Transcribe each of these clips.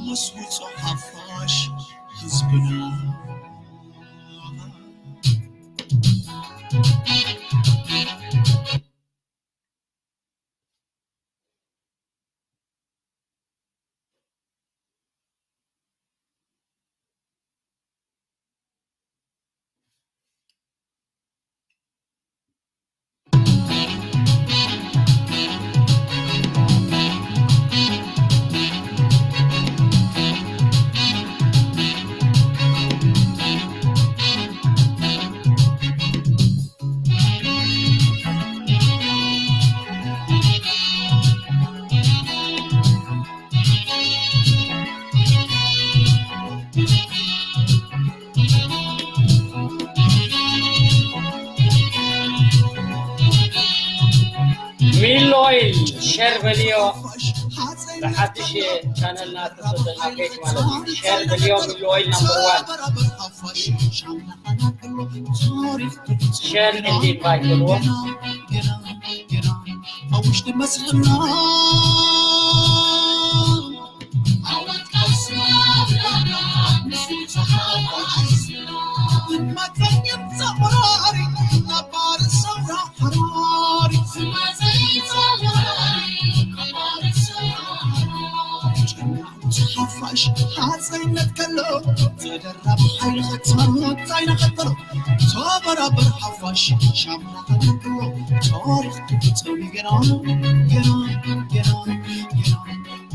ምስ ውጹዕ ሓፋሽ ህዝብና። ሚል ኦይል ሸር በልዮ። ብሓድሽ ቻነልና ተሰደና ፔጅ ማለት እዩ። ሸር በልዮ፣ ሚል ኦይል ናምበር ዋን። ሸር ኤንድ ኢንቫይት በልዎ። ኣብ ውሽጢ መስሕና ሓፋሽ ሓፀይነት ከሎ ተደራቢ ሓይሊ ኸትመርታ ይነኸተሎ ተበራበር ሓፋሽ ሻምና ኸነቅሎ ታሪኽ ክፍፀም ገና ገና ገና ገና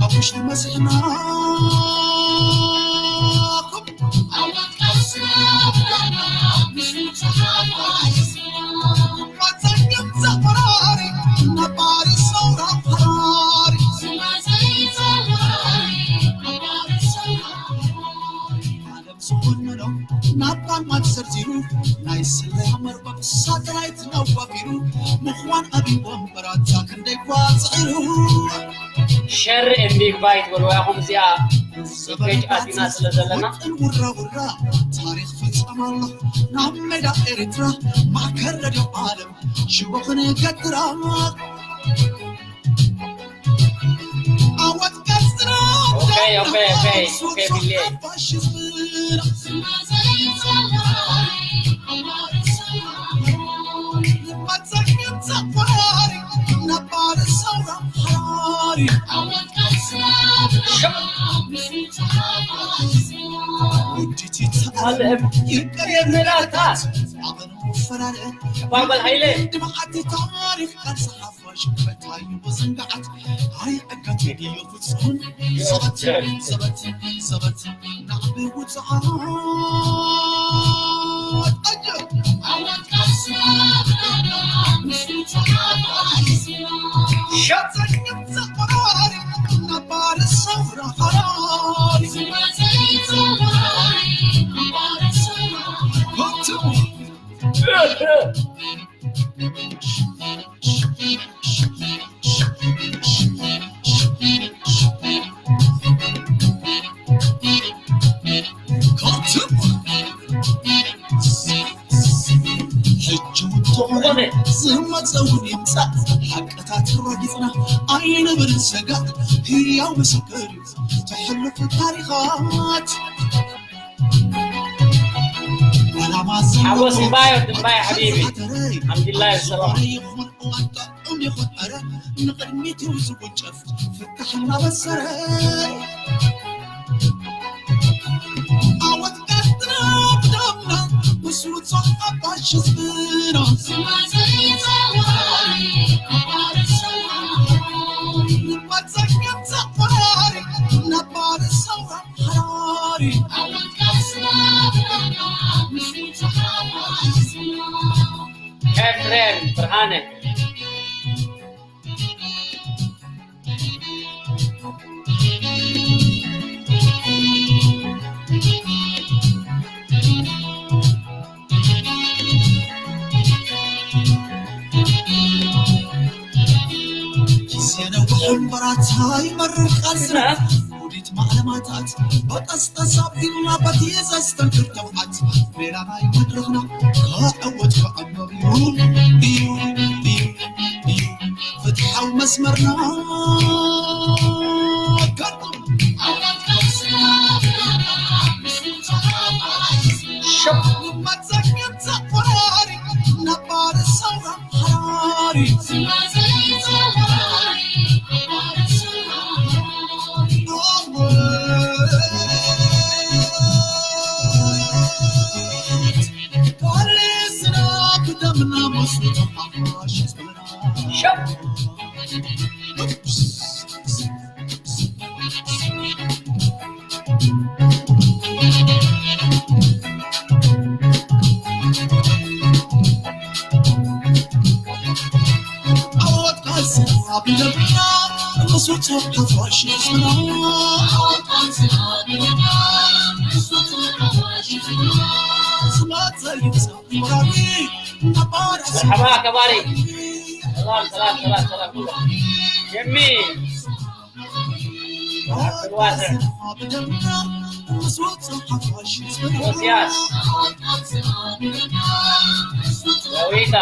ኣብ ውሽጢ መስሕና ዝኾነሎም ናብ ጣልማት ዘርዚሩ ናይ ስለያ መርበብ ሳተላይት ነዋፊሩ ምዃን ኣብይ ወንበራታ ክንደይ ኳ ጽዒሩ ሸር ኤንድ ኢንቫይት በልዋ ኢኹም እዚኣ ፔጅ ኣቲና ስለ ዘለና ውጥን ውራ ውራ ታሪኽ ፍጸም ኣሎ ናብ ሜዳ ኤርትራ ማእከል ረድዮ ዓለም ሽቦ ክንገትራ ዓወት ቀስራ ኦኬ ኦኬ ኦኬ ኦኬ ቢሌ ፋሽስት ባበል ሃይለ ሕጂ እውን ዝኾነ ዝኾነ ዝመፀ እውን ይምፃእ ሓቅታት ረጊፅና ኣይንብል ሰጋእ ህያው ምስክር እዩ ተሕልፉ ታሪኻት ሓጎስ እምባዮ ድምባይ ሓቢቢ ሓምድላህ ሰላም ይኹን እዋን ጥዑም ይኹን ኧረ ንቕድሚት እዩ ዝውንጨፍ ፍታሕ እናበሰረ ዓወት ቀጥና ብዳምና ምስ ውጹዕ ኣባሽ ህዝብና ንመፀገብ ተቆራሪ ነባር ሰውራ ሓራሪ ኤፍሬም ብርሃነ ግዜ ነዊሕ እምበራታ ይመርር ቃልስና ውዲት ማዕለማታት በቀስቀስ ኣቢልና በቲ ዘስተንክር ተውዓት ሜዳ ናይ መድረኽና ክዕወት ክዕመር እዩ እዩ እዩ እዩ ፍትሓዊ መስመርና መርሓባ ከባሪ። ሰላም፣ ሰላም፣ ሰላም፣ ሰላም። የሚ። ዓብዱልዋስዕ። ዮስያስ። ዳዊታ።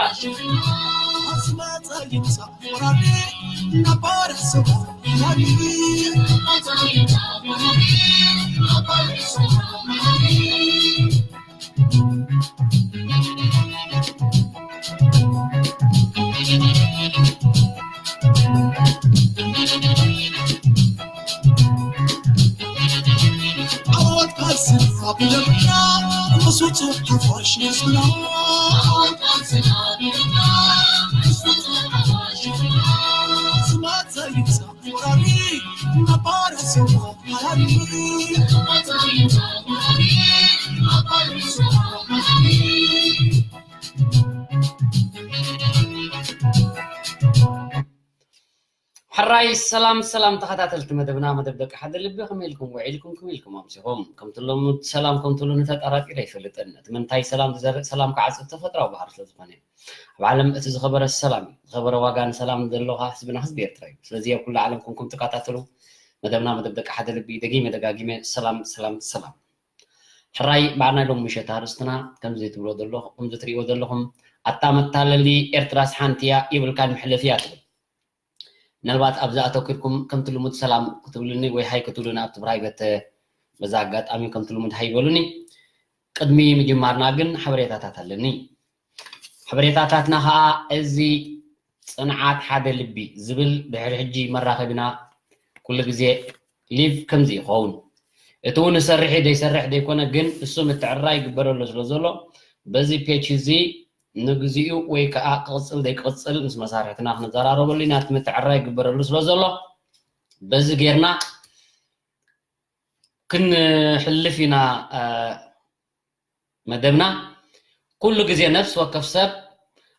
ሕራይ ሰላም ሰላም ተኸታተልቲ መደብና፣ መደብ ደቂ ሓደ ልቢ፣ ከመይ ኢልኩም ውዒልኩም፣ ከመይ ኢልኩም ኣምሲኹም? ከምቲ ሎሚ ሰላም ከም ትብሉ ንተጠራጢረ ኣይፈልጥን። እቲ ምንታይ ሰላም ዝዘርእ ሰላም ክዓጽድ ተፈጥራዊ ባህሪ ስለ ዝኾነ። ኣብ ዓለም እቲ ዝኸበረ ሰላም እዩ። ዝኸበረ ዋጋ ንሰላም ዘለዋ ህዝብና ህዝቢ ኤርትራ እዩ። ስለዚ ኣብ ኩሉ ዓለም ኮንኩም ትከታተሉ መደብና መደብ ደቂ ሓደ ልቢ ደጊመ ደጋጊመ ሰላም ሰላም ሰላም። ሕራይ በዓል ናይ ሎም ምሸት ኣርእስትና ከምዚ ትብሎ ዘለኹ-፣ ከምዚ ትርእይዎ ዘለኹም ኣታ መታለሊ ኤርትራስ ሓንቲ እያ ይብልካን መሕለፊ እያ ትብል። ምናልባት ኣብዚ ኣተኲርኩም ከምቲ ልሙድ ሰላም ክትብሉኒ ወይ ሃይ ክትብሉኒ ኣብቲ ፕራይቨት በዛ ኣጋጣሚ ከምቲ ልሙድ ሃይ በሉኒ። ቅድሚ ምጅማርና ግን ሓበሬታታት ኣለኒ። ሓበሬታታትና ኸኣ እዚ ጽንዓት ሓደ ልቢ ዝብል ድሕሪ ሕጂ መራኸቢና ኩሉ ግዜ ሊቭ ከምዚ ይኸውን። እቲ እውን ይሰርሕ እዩ ደይሰርሕ ደይኮነ ግን እሱ ምትዕርራይ ይግበረሉ ስለ ዘሎ በዚ ፔጅ እዚ ንግዚኡ ወይ ከኣ ክቕጽል ደይክቕጽል ምስ መሳርሕትና ክንዘራረበሉ ኢና። እቲ ምትዕርራይ ይግበረሉ ስለ ዘሎ በዚ ጌርና ክንሕልፍ ኢና። መደብና ኩሉ ግዜ ነፍሲ ወከፍ ሰብ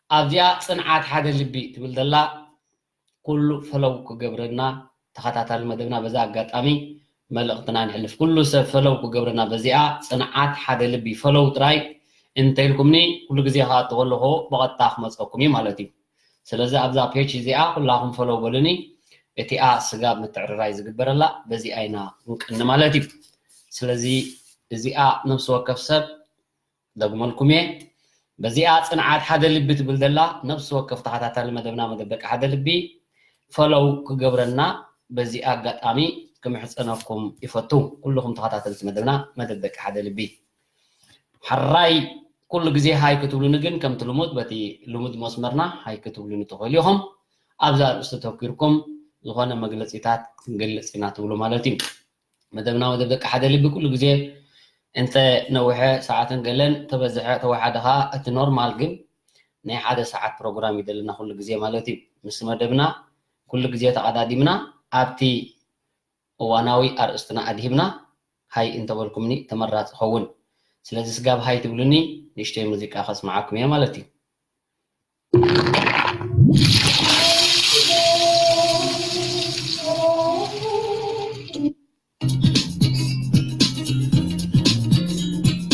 ኣብዚኣ ጽንዓት ሓደ ልቢ ትብል ዘላ ኩሉ ፈለው ክገብረና ተኸታታሊ መደብና በዛ ኣጋጣሚ መልእኽትና ንሕልፍ። ኩሉ ሰብ ፈለው ክገብረና በዚኣ ጽንዓት ሓደ ልቢ ፈለው ጥራይ እንተኢልኩምኒ ኩሉ ግዜ ክኣቱ ከለኹ ብቐጥታ ክመጸኩም እዩ ማለት እዩ። ስለዚ ኣብዛ ፔጅ እዚኣ ኩላኹም ፈለው በሉኒ። እቲኣ ስጋብ ምትዕርራይ ዝግበረላ በዚኣ ኢና ክንቅኒ ማለት እዩ። ስለዚ እዚኣ ነፍሲ ወከፍ ሰብ ደግመልኩም እየ። በዚኣ ጽንዓት ሓደ ልቢ ትብል ዘላ ነፍሲ ወከፍ ተኸታታሊ መደብና መደብ ደቂ ሓደ ልቢ ፈለው ክገብረና በዚ ኣጋጣሚ ክምሕጸነኩም ይፈቱ። ኩልኹም ተኸታተልቲ መደብና መደብ ደቂ ሓደ ልቢ። ሕራይ ኩሉ ግዜ ሃይ ክትብሉኒ ግን ከምቲ ልሙድ በቲ ልሙድ መስመርና ሃይ ክትብሉኒ ትኽእሉ ኢኹም። ኣብዛ ኣርእስቲ ተኪርኩም ዝኾነ መግለጺታት ክንገልጽ ኢና ትብሉ ማለት እዩ። መደብና መደብ ደቂ ሓደ ልቢ ኩሉ ግዜ እንተ ነውሐ ሰዓትን ገለን ተበዝሐ ተወሓደ ኸዓ እቲ ኖርማል ግን ናይ ሓደ ሰዓት ፕሮግራም ይደልና ኩሉ ግዜ ማለት እዩ። ምስ መደብና ኩሉ ግዜ ተቐዳዲምና ኣብቲ እዋናዊ ኣርእስትና ኣድሂብና ሃይ እንተበልኩምኒ ተመራጺ ኸውን። ስለዚ ስጋብ ሃይ ትብሉኒ ንእሽተይ ሙዚቃ ከስምዓኩም እየ ማለት እዩ።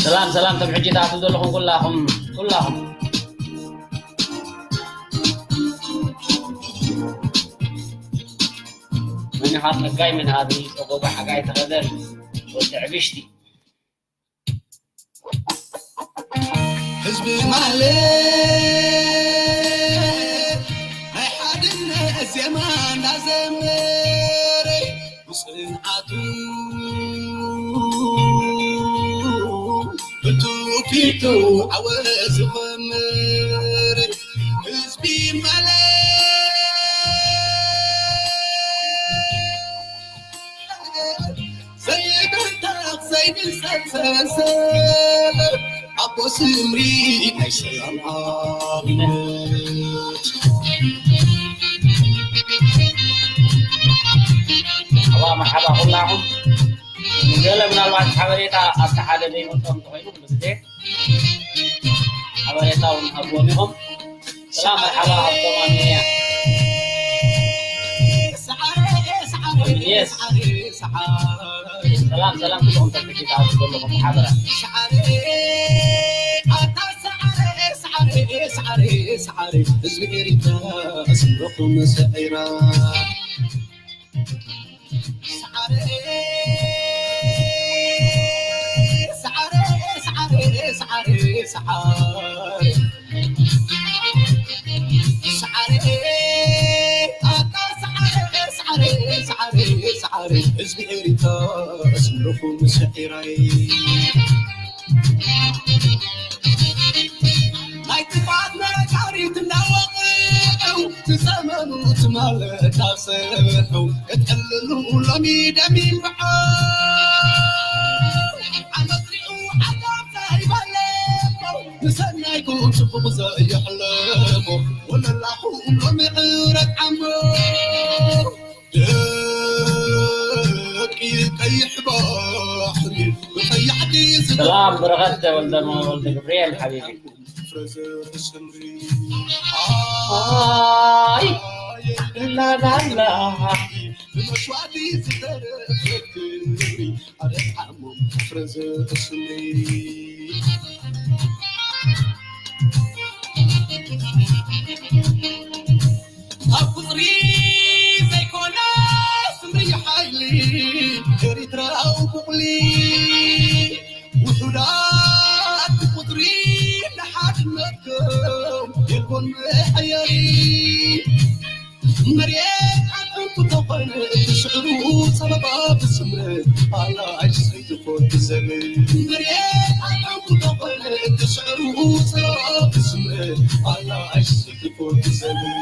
ሰላም ሰላም፣ ከም ሕጂ ትኣትዉ ዘለኹም ኩላኹም ኩላኹም። መን ኢኻ ጸጋይ፣ መን ኢኻ ዝብል ጸጎባ ሓጋይ ተኸደን ወዲ ዕብሽቲ። ህዝቢ ማለት ናይ ሓድነት ዜማ እንዳዘመረ ብጽንዓቱ ብትውፊቱ ዓወት ዝኸምር ህዝቢ ማለት ሰብ ኣቦ ስምሪ ናይ ሰላም ዓወት። ኣዋ መርሓባ ኩላኹም። ገለ ምናልባት ሓበሬታ ኣብቲ ሓደ ዘይመልጦም እንተኾይኑ፣ ምስ ሓበሬታ እውን ሃብዎም ኢኹም። ሰላም መርሓባ ሃብቶም ኣሚንያ። ሰዓረ፣ ሰዓረ፣ ሰዓረ፣ ሰዓረ። ሰላም፣ ሰላም፣ ኩልኹም ተክሊት ኣብ ዘለኹም ሓበራ። ሰዓረ፣ ኣታ ሰዓረ፣ ሰዓረ፣ ሰዓረ፣ ሰዓረ፣ ህዝቢ ኤሪትራ፣ ስምረኹም ሰዒራ። ሰዓረ፣ ሰዓረ፣ ሰዓረ፣ ሰዓረ፣ ሰዓረ። ሰዓረ፣ ኣታ ሰዓረ፣ ሰዓረ፣ ሰዓረ፣ ሰዓረ፣ ህዝቢ ኤሪትራ፣ ስምርኹም ሰዒራይ። ናይ ጥፍኣት ነጋሪት እናወቕዑ፣ ዝጸመሙ ትማል እናሰምዑ፣ ክጥልሉ ሎሚ ደም ይምርዖ። ዓመት ሪኡ ዓጋብ ዘይበለኮ፣ ንሰናይኩም ጽቡቕ ዘየሕለፎ፣ ወለላኹም ሎሚ ዕረት ዓሞ። ደቂ ቀይሕ ባሕሪ ብቐያሕቲ ዝደ-፣ ሰላም በረኸት ወልደ፣ ወልደ ገብርኤል ሓቢቢ። ኣይ፣ ላላላ። ብመስዋእቲ ዝተረፈት ክብሪ፣ ኣረ ጣዕሞም ፍረ ዘስምሪ። ኣብ ቁጽሪ ዘይኮነ ስምሪ ሓይሊ፣ ኤሪትራዊ ቡቕሊ። ውሑዳት ብቁጽሪ ንሓድነትኩም የልቦን መሐየሪ። መሬት ኣብ ዕንቁ ተኾነ እቲ ስዕሩ ጸበባ ብስምረት ኣላ ኣይትሰይትኾን ትዘብል። መሬት ኣብ ዕንቁ ተኾነ እቲ ስዕሩ ጸበባ ብስምረት ኣላ ኣይትሰይትኾን ትዘብል።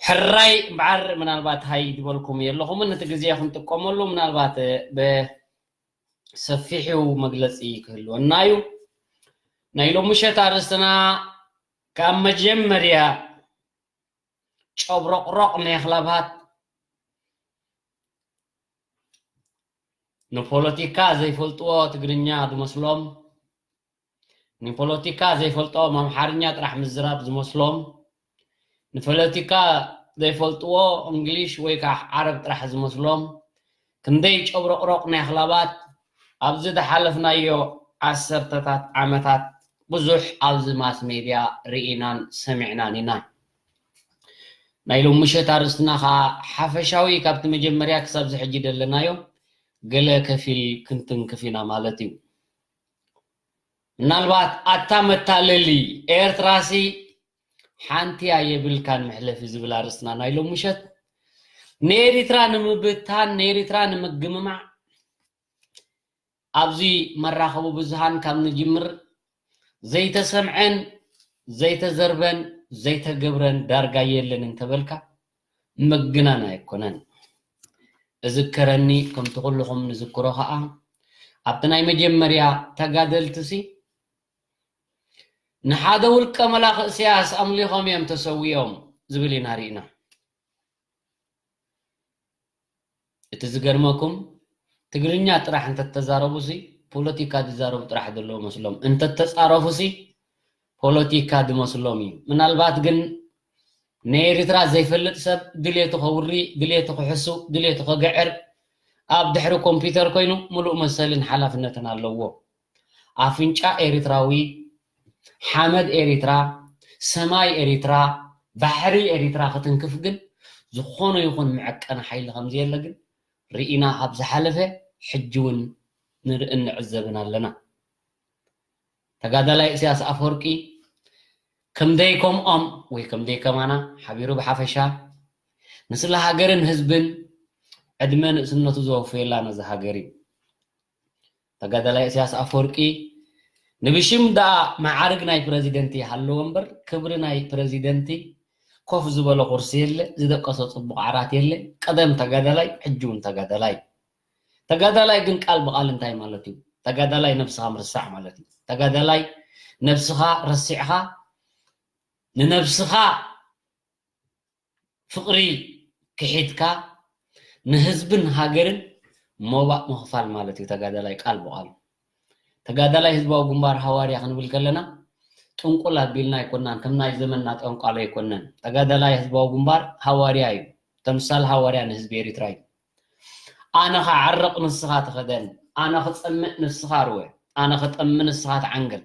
ሕራይ እምበኣር ምናልባት ሃይ ዝበልኩም የለኹምን፣ ነቲ ግዜ ክንጥቀመሉ ምናልባት ብሰፊሑ መግለጺ ክህልወና እዩ። ናይ ሎሚ ምሸት ኣርእስትና ካብ መጀመርያ ጨብሮቕሮቕ ናይ ኣኽላባት ንፖለቲካ ዘይፈልጥዎ ትግርኛ ዝመስሎም፣ ንፖለቲካ ዘይፈልጦም ኣምሓርኛ ጥራሕ ምዝራብ ዝመስሎም፣ ንፖለቲካ ዘይፈልጥዎ እንግሊሽ ወይ ከዓ ዓረብ ጥራሕ ዝመስሎም፣ ክንደይ ጨብሮቕሮቕ ናይ ኣኽላባት ኣብዚ ዝሓለፍናዮ ዓሰርተታት ዓመታት ብዙሕ ኣብዚ ማስ ሜድያ ርኢናን ሰሚዕናን ኢና። ናይ ሎሚ ምሸት ኣርእስትና ኸዓ ሓፈሻዊ ካብቲ መጀመርያ ክሳብ እዚ ሕጂ ዘለናዮ ገለ ከፊል ክንትንክፍ ኢና ማለት እዩ። ምናልባት ኣታ መታለሊ ኤርትራሲ ሓንቲ እያ የብልካን መሕለፊ ዝብል ኣርእስትና ናይ ሎሚ ምሸት ንኤሪትራ ንምብታን ንኤሪትራ ንምግምማዕ ኣብዚ መራኸቢ ብዙሃን ካብ ንጅምር ዘይተሰምዐን ዘይተዘርበን ዘይተገብረን ዳርጋ የለን እንተበልካ ምግናን ኣይኮነን። እዝከረኒ ከምቲ ኩልኹም ንዝክሮ ኸዓ ኣብቲ ናይ መጀመርያ ተጋደልትሲ ንሓደ ውልቀ መላኺ እስያስ ኣምሊኾም እዮም ተሰዊኦም ዝብል ኢና ርኢና። እቲ ዝገርመኩም ትግርኛ ጥራሕ እንተተዛረቡሲ ፖለቲካ ዝዛረቡ ጥራሕ ዘለዉ መስሎም፣ እንተተጻረፉሲ ፖለቲካ ዝመስሎም እዩ። ምናልባት ግን ንኤሪትራ ዘይፈልጥ ሰብ ድሌቱ ከውሪ፣ ድሌቱ ክሕሱ፣ ድሌቱ ከግዕር ኣብ ድሕሪ ኮምፒውተር ኮይኑ ምሉእ መሰልን ሓላፍነትን ኣለዎ። ኣፍንጫ ኤሪትራዊ፣ ሓመድ ኤሪትራ፣ ሰማይ ኤሪትራ፣ ባሕሪ ኤሪትራ ክትንክፍ ግን ዝኾነ ይኹን መዐቀኒ ሓይሊ ከምዘየለ ግን ርኢና ኣብ ዝሓለፈ ሕጂ እውን ንርእን ንዕዘብን ኣለና። ተጋዳላይ እስያስ ኣፈወርቂ ከምደይ ከምኦም ወይ ከምደይ ከማና ሓቢሩ ብሓፈሻ ንስለ ሃገርን ህዝብን ዕድመ ንእስነቱ ዘወፈየላ ነዚ ሃገር እዩ። ተጋዳላይ ኢሳያስ ኣፈወርቂ ንብሽም ደኣ መዓርግ ናይ ፕረዚደንቲ ይሃለዎ እምበር፣ ክብሪ ናይ ፕረዚደንቲ፣ ኮፍ ዝበሎ ኩርሲ የለ፣ ዝደቀሶ ጽቡቕ ዓራት የለ። ቀደም ተጋዳላይ፣ ሕጂ እውን ተጋዳላይ። ተጋዳላይ ግን ቃል ብቓል እንታይ ማለት እዩ? ተጋዳላይ ነብስኻ ምርሳዕ ማለት እዩ። ተጋዳላይ ነብስኻ ረሲዕኻ፣ ንነብስኻ ፍቕሪ ክሒድካ፣ ንህዝብን ሃገርን ሞባእ ምኽፋል ማለት እዩ ተጋዳላይ ቃል ብቓል። ተጋዳላይ ህዝባዊ ግንባር ሃዋርያ ክንብል ከለና፣ ጥንቁል ኣቢልና ኣይኮናን፣ ከም ናይ ዘመንና ጠንቋሎ ኣይኮነን። ተጋዳላይ ህዝባዊ ግንባር ሃዋርያ እዩ። ተምሳል ሃዋርያ ንህዝቢ ኤሪትራ እዩ። ኣነ ክዓርቕ ንስኻ ተኸደን፣ ኣነ ክጸምእ ንስኻ ርወ፣ ኣነ ክጠሚ ንስኻ ተዓንገል።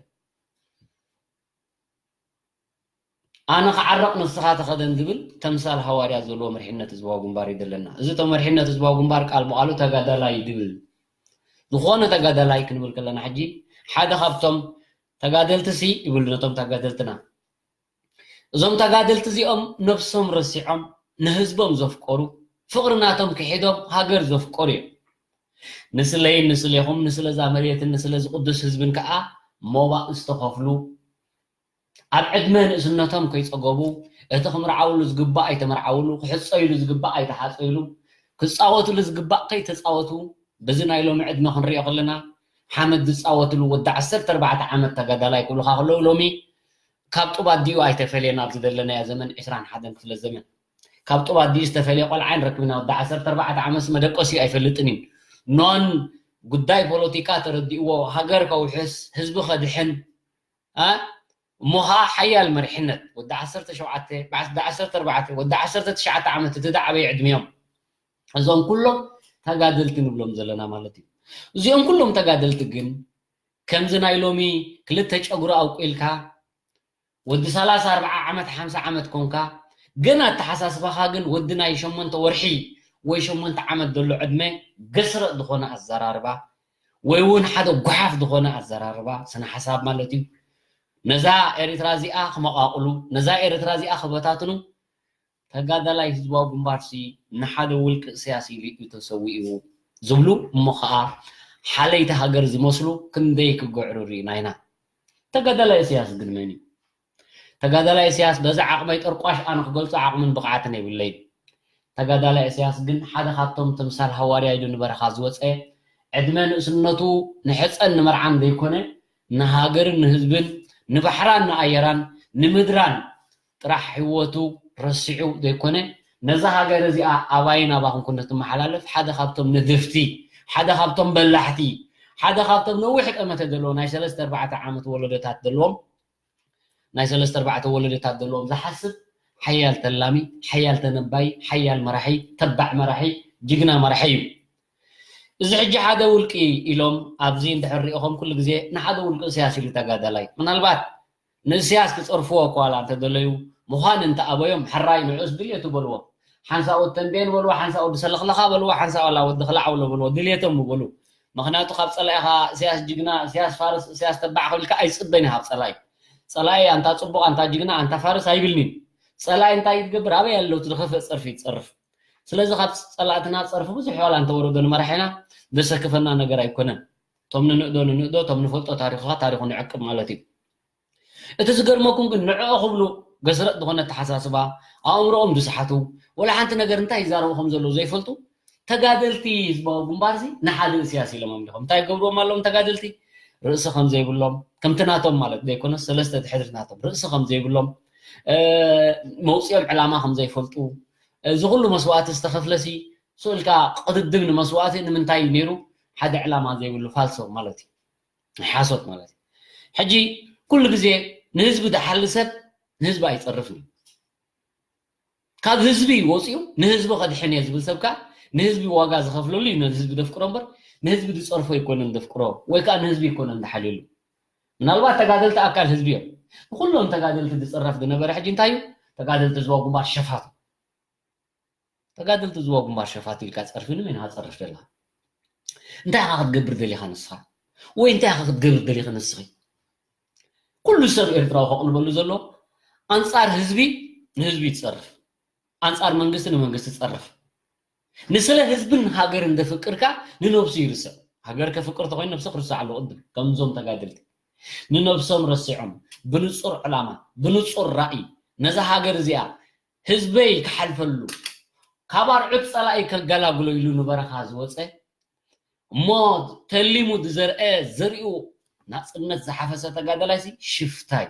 ኣነ ክዓረቕ ንስኻ ተኸደን ዝብል ተምሳል ሃዋርያ ዘለዎ መሪሕነት ህዝባዊ ግንባር እዩ ዘለና። እዚ ቶ መሪሕነት ህዝባዊ ግንባር ቃል ብቓሉ ተጋዳላይ እዩ ዝብል። ዝኾነ ተጋዳላይ ክንብል ከለና ሕጂ ሓደ ካብቶም ተጋደልቲ ሲ ይብሉ ነቶም ተጋደልትና። እዞም ተጋደልቲ እዚኦም ነብሶም ረሲዖም ንህዝቦም ዘፍቀሩ፣ ፍቕሪ ናቶም ክሒዶም ሃገር ዘፍቀሩ እዮም። ንስለይን ንስሌኹም ንስለዛ መሬትን ንስለዚ ቅዱስ ህዝብን ከዓ ሞባእ ዝተኸፍሉ፣ ኣብ ዕድመ ንእስነቶም ከይጸገቡ፣ እቲ ክምርዓውሉ ዝግባእ ኣይተመርዓውሉ፣ ክሕጸይሉ ዝግባእ ኣይተሓጸይሉ፣ ክጻወትሉ ዝግባእ ከይተጻወቱ፣ በዚ ናይ ሎሚ ዕድመ ክንሪኦ ከለና፣ ሓመድ ዝጻወትሉ ወዲ ዓሰርተ ኣርባዕተ ዓመት ተጋዳላይ ክብሉኻ ከለዉ፣ ሎሚ ካብ ጡብ ኣዲኡ ኣይተፈልየን ኣብዚ ዘለናዮ ዘመን ዕስራን ሓደን ክፍለ ዘመን። ካብ ጡብ ኣዲኡ ዝተፈልየ ቆልዓ ኣይንረክብን ኢና። ወዲ ዓሰርተ ኣርባዕተ ዓመትስ መደቀሲኡ ኣይፈልጥን እዩ። ኖን ጉዳይ ፖለቲካ ተረዲእዎ፣ ሃገር ከውሕስ፣ ህዝቢ ከድሕን፣ እ? እሞ ኸዓ ሓያል መሪሕነት፣ ወዲ ዓሰርተ ሸውዓተ፣ ወዲ ዓሰርተ ኣርባዕተ፣ ወዲ ዓሰርተ ትሽዓተ ዓመት እቲ ዝዓበየ ዕድሚኦም። እዞም ኩሎም ተጋደልቲ ንብሎም ዘለና ማለት እዩ። እዚኦም ኩሎም ተጋደልቲ ግን ከምዚ ናይ ሎሚ ክልተ ጨጉሪ ኣብቂልካ ወዲ ሰላሳ ኣርብዓ ዓመት ሓምሳ ዓመት ኮንካ፣ ግን ኣተሓሳስባኻ ግን ወዲ ናይ ሸሞንተ ወርሒ ወይ ሸሞንተ ዓመት ዘሎ ዕድመ ገስረጥ ዝኾነ ኣዘራርባ ወይ እውን ሓደ ጓሓፍ ዝኾነ ኣዘራርባ ስነ ሓሳብ ማለት እዩ። ነዛ ኤርትራ እዚኣ ክመቓቕሉ፣ ነዛ ኤርትራ እዚኣ ክበታትኑ ተጋዳላይ ህዝባዊ ግንባርሲ ንሓደ ውልቂ እስያስ ኢሉ እዩ ተሰዊኡ ዝብሉ እሞ ኸዓ ሓለይቲ ሃገር ዝመስሉ ክንደይ ክግዕሩ ርኢና ኢና። ተጋዳላይ እስያስ ግን መን እዩ? ተጋዳላይ እስያስ በዚ ዓቕመይ ጠርቋሽ ኣነ ክገልጾ ዓቕምን ብቕዓትን የብለይን። ተጋዳላይ እስያስ ግን ሓደ ካብቶም ተምሳል ሃዋርያ ኢሉ ንበረኻ ዝወፀ ዕድመ ንእስነቱ ንሕፀን ንመርዓን ዘይኮነ ንሃገርን ንህዝብን ንባሕራን ንኣየራን ንምድራን ጥራሕ ህይወቱ ረሲዑ ዘይኮነ ነዛ ሃገር እዚኣ ኣባይን ኣባኹን ኩነት ትመሓላለፍ ሓደ ካብቶም ነደፍቲ ሓደ ካብቶም በላሕቲ ሓደ ካብቶም ነዊሕ ጠመተ ዘለዎ ናይ ሰለስተ ኣርባዕተ ዓመት ወለዶታት ዘለዎም ናይ ሰለስተ ኣርባዕተ ወለዶታት ዘለዎም ዝሓስብ ሓያል ተላሚ ሓያል ተነባይ ሓያል መራሒ ተባዕ መራሒ ጅግና መራሒ እዩ። እዚ ሕጂ ሓደ ውልቂ ኢሎም ኣብዚ እንድሕር ሪእኹም ኩሉ ግዜ ንሓደ ውልቂ እስያስ ኢሉ ተጋዳላይ ምናልባት ንእስያስ ክፀርፍዎ እኳ ዋላ እንተደለዩ ምዃን እንተኣበዮም ሕራይ ንዕኡስ ድልየቱ በልዎ። ሓንሳእ ወዲ ተንቤን በልዎ ሓንሳእ ወዲ ሰለኽለኻ በልዎ ሓንሳእ ዋላ ወዲ ክላዓውሎ በልዎ ድልየቶም በሉ። ምኽንያቱ ካብ ፀላኢኻ እስያስ ጅግና እስያስ ፋርስ እስያስ ተባዕ ክብልካ ኣይፅበን ኢኻ ካብ ፀላኢ። ፀላኢ ኣንታ ፅቡቕ ኣንታ ጅግና ኣንታ ፋርስ ኣይብልኒን። ፀላኢ እንታይ ትገብር ኣበይ ኣሎ እቲ ዝኸፍእ ፀርፊ ትፀርፍ። ስለዚ ካብ ፀላእትና ፀርፊ ብዙሕ ዋላ እንተወረዶ ንመራሒና ዘሰክፈና ነገር ኣይኮነን። እቶም ንንእዶ ንንእዶ እቶም ንፈልጦ ታሪኽኻ ታሪኹ ንዕቅብ ማለት እዩ። እቲ ዝገርመኩም ግን ንዕኦ ክብሉ ገስረጥ ዝኾነ ኣተሓሳስባ ኣእምሮኦም ዝሰሓቱ ወላ ሓንቲ ነገር እንታይ ይዛረቡ ከም ዘለዉ ዘይፈልጡ ተጋደልቲ ህዝባዊ ግንባር እዚ ንሓደ እስያስ ኢሎም ኣምሊኾም እንታይ ገብርዎም ኣለዎም ተጋደልቲ ርእሲ ከም ዘይብሎም ከምቲ ናቶም ማለት ዘይኮነስ ሰለስተ ድሕድሪ ናቶም ርእሲ ከም ዘይብሎም መውፅኦም ዕላማ ከም ዘይፈልጡ እዚ ኩሉ መስዋእቲ ዝተኸፍለሲ ስእልካ ቅድድም ንመስዋእቲ ንምንታይ እዩ ነይሩ ሓደ ዕላማ ዘይብሉ ፋልሶ ማለት እዩ ሓሶት ማለት እዩ። ሕጂ ኩሉ ግዜ ንህዝቢ ዝሓሊ ሰብ ንህዝቢ ኣይፀርፍን እዩ። ካብ ህዝቢ ወፂኡ ንህዝቢ ከድሕን እየ ዝብል ሰብ ከዓ ንህዝቢ ዋጋ ዝኸፍለሉ እዩ ነዚ ህዝቢ ዘፍቅሮ እምበር ንህዝቢ ዝፀርፎ ኣይኮነን ዘፍቅሮ ወይ ከዓ ንህዝቢ ኣይኮነን ዝሓልየሉ። ምናልባት ተጋደልቲ ኣካል ህዝቢ እዮም። ንኩሎም ተጋደልቲ ዝፅረፍ ዝነበረ ሕጂ እንታይ እዩ? ተጋደልቲ ህዝባዊ ግንባር ሸፋቱ ተጋደልቲ ዝዋ ግንባር ሸፋት ኢልካ ፀርፊ ንመን ኢኻ ትፀርፍ ዘለኻ? እንታይ ኢኻ ክትገብር ደሊኻ ንስኻ? ወይ እንታይ ኢኻ ክትገብር ደሊኺ ንስኺ? ኩሉ ሰብ ኤርትራዊ ከቕልበሉ ዘሎ ኣንፃር ህዝቢ ንህዝቢ ትፀርፍ፣ ኣንፃር መንግስቲ ንመንግስቲ ትፀርፍ። ንስለ ህዝብን ሃገርን ዘፍቅርካ ንነብሱ ይርስዕ። ሃገር ከፍቅር ተኮይኑ ነብሱ ክርስዕ ኣለዎ ቅድም ከምዞም ተጋደልቲ ንነብሶም ረሲዖም ብንጹር ዕላማ ብንጹር ራእይ ነዛ ሃገር እዚኣ ህዝበይ ክሓልፈሉ ካብ ኣርዑት ጸላኢ ከገላግሎ ኢሉ ንበረኻ ዝወፀ እሞ ተሊሙ ዝዘርአ ዘሪኡ ናፅነት ዝሓፈሰ ተጋደላይሲ ሽፍታይ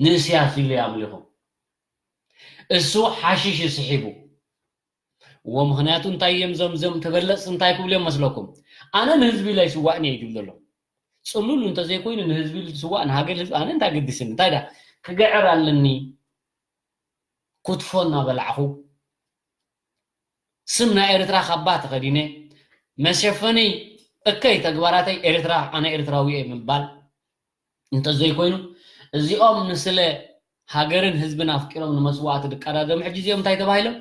ንእስያስ ኢሉ ኣምሊኹ እሱ ሓሽሽ እዩ ስሒቡ እዎ ምክንያቱ እንታይ እዮም ዞም ዞም ተበለፅቲ እንታይ ክብሉ እዮም መስለኩም ኣነ ንህዝቢ ኢለ ኣይስዋእን እየ ይብል ዘሎ ፅሉል እንተዘይኮይኑ ንህዝቢ ኢሉ ዝስዋእ ንሃገር ህዝቢ ኣነ እንታይ ገዲስኒ እንታይ ዳ ክግዕር ኣለኒ ክትፎ እናበላዕኹ ስም ናይ ኤርትራ ካባ ተኸዲነ መሸፈኒ እከይ ተግባራተይ ኤርትራ ኣነ ኤርትራዊ እየ ምባል እንተዘይኮይኑ እዚኦም ንስለ ሃገርን ህዝብን ኣፍቂሮም ንመስዋእቲ ዝቀዳደሙ ሕጂ እዚኦም እንታይ ተባሂሎም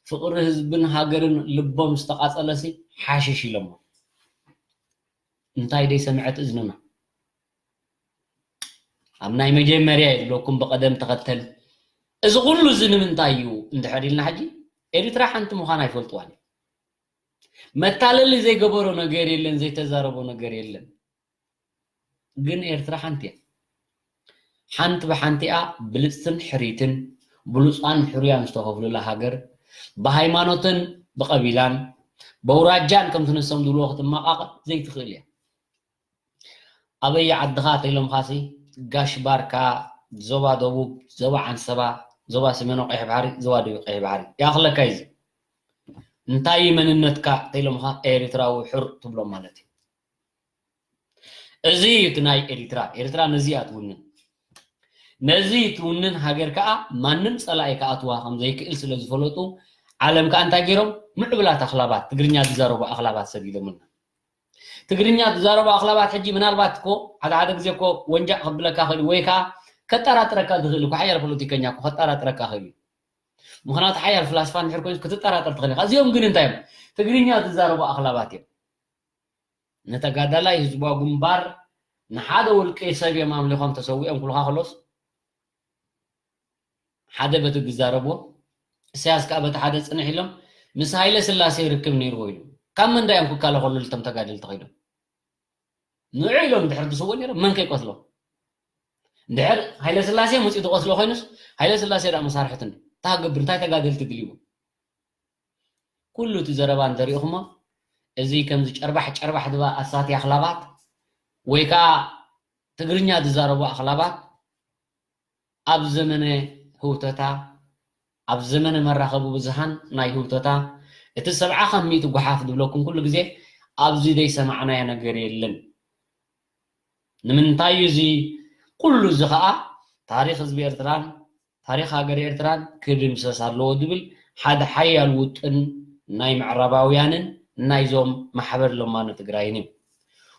ፍቕሪ ህዝብን ሃገርን ልቦም ዝተቓጸለሲ ሓሽሽ ኢሎሞ እንታይ ደይ ሰምዐት እዝንና ኣብ ናይ መጀመርያ ይብለኩም ብቐደም ተኸተል እዚ ኩሉ እዚ ንምንታይ እዩ እንድሕር ኢልና ሕጂ ኤሪትራ ሓንቲ ምዃና ኣይፈልጥዋን እዩ መታለሊ ዘይገበሮ ነገር የለን ዘይተዛረቦ ነገር የለን ግን ኤርትራ ሓንቲ እያ ሓንቲ ብሓንቲኣ ብልፅትን ሕሪትን ብሉፃን ሕሩያን ዝተኸፍሉላ ሃገር ብሃይማኖትን ብቐቢላን በውራጃን ከምቲ ንሶም ዝብልዎ ክትመቓቐል ዘይትኽእል እያ ኣበየ ዓድኻ ተኢሎምኻሲ ጋሽ ባርካ ዞባ ደቡብ ዞባ ዓንሰባ ዞባ ሰሜኖ ቀይሕ ባሕሪ ዞባ ደቡብ ቀይሕ ባሕሪ ይኣኽለካ እዩ እንታይ መንነትካ ተኢሎምኻ ኤርትራዊ ሕር ትብሎ ማለት እዩ እዚ እዩ እቲ ናይ ኤሪትራ ኤሪትራ ነዚ እያ ትውንን ነዚ ትውንን ሃገር ከዓ ማንም ፀላኢ ከኣትዋ ከም ዘይክእል ስለ ዝፈለጡ ዓለም ከዓ እንታይ ገይሮም ምዕብላት ኣኽላባት ትግርኛ ዝዛረቡ ኣኽላባት ሰዲዶምና ትግርኛ ዝዛረቡ ኣኽላባት ሕጂ ምናልባት እኮ ሓደ ሓደ ግዜ እኮ ወንጃእ ከብለካ ክእል ወይ ከዓ ከጠራጥረካ ዝኽእል እኮ ሓያል ፖለቲከኛ እኮ ከጠራጥረካ ክእል እዩ ምክንያቱ ሓያል ፍላስፋ እንድሕር ኮይኑ ክትጠራጠር ትኽእል ኢኻ እዚኦም ግን እንታይ እዮም ትግርኛ ዝዛረቡ ኣኽላባት እዮም ንተጋዳላይ ህዝባዊ ግንባር ንሓደ ውልቂ ሰብ እዮም ኣምሊኾም ተሰዊኦም ክብሉኻ ከሎስ ሓደ በቲ ዝዛረብዎ እሰያስ ከዓ በቲ ሓደ ፅንሕ ኢሎም ምስ ሃይለ ስላሴ ርክብ ነይርዎ ኢሉ ካብ መንዳ እዮም ክከላኸሉ ልቶም ተጋደልቲ ኮይኖም ንዑ ኢሎም ድሕር ዝስዎ ነይሮም መን ከይቆስሎ ድሕር ሃይለ ስላሴ መፅኡ ዝቆስሎ ኮይኑስ ሃይለ ስላሴ ዳ መሳርሕትን ታገብር እንታይ ተጋደልቲ ድልይዎ ኩሉ እቲ ዘረባ እንተሪእኹሞ እዚ ከምዚ ጨርባሕ ጨርባሕ ድባ ኣሳትያ ክላባት ወይ ከዓ ትግርኛ ዝዛረቡ ኣኽላባት ኣብ ዘመነ ህውተታ ኣብ ዘመነ መራኸቢ ብዙሃን ናይ ህውተታ እቲ ሰብዓ ካብ ሚእቲ ጓሓፍ ዝብለኩም ኩሉ ግዜ ኣብዚ ዘይሰማዕናዮ ነገር የለን ንምንታይ እዩ እዚ ኩሉ እዚ ከዓ ታሪክ ህዝቢ ኤርትራን ታሪክ ሃገር ኤርትራን ክድምሰስ ኣለዎ ዝብል ሓደ ሓያል ውጥን ናይ ምዕራባውያንን ናይዞም ማሕበር ለማኖ ትግራይን እዩ።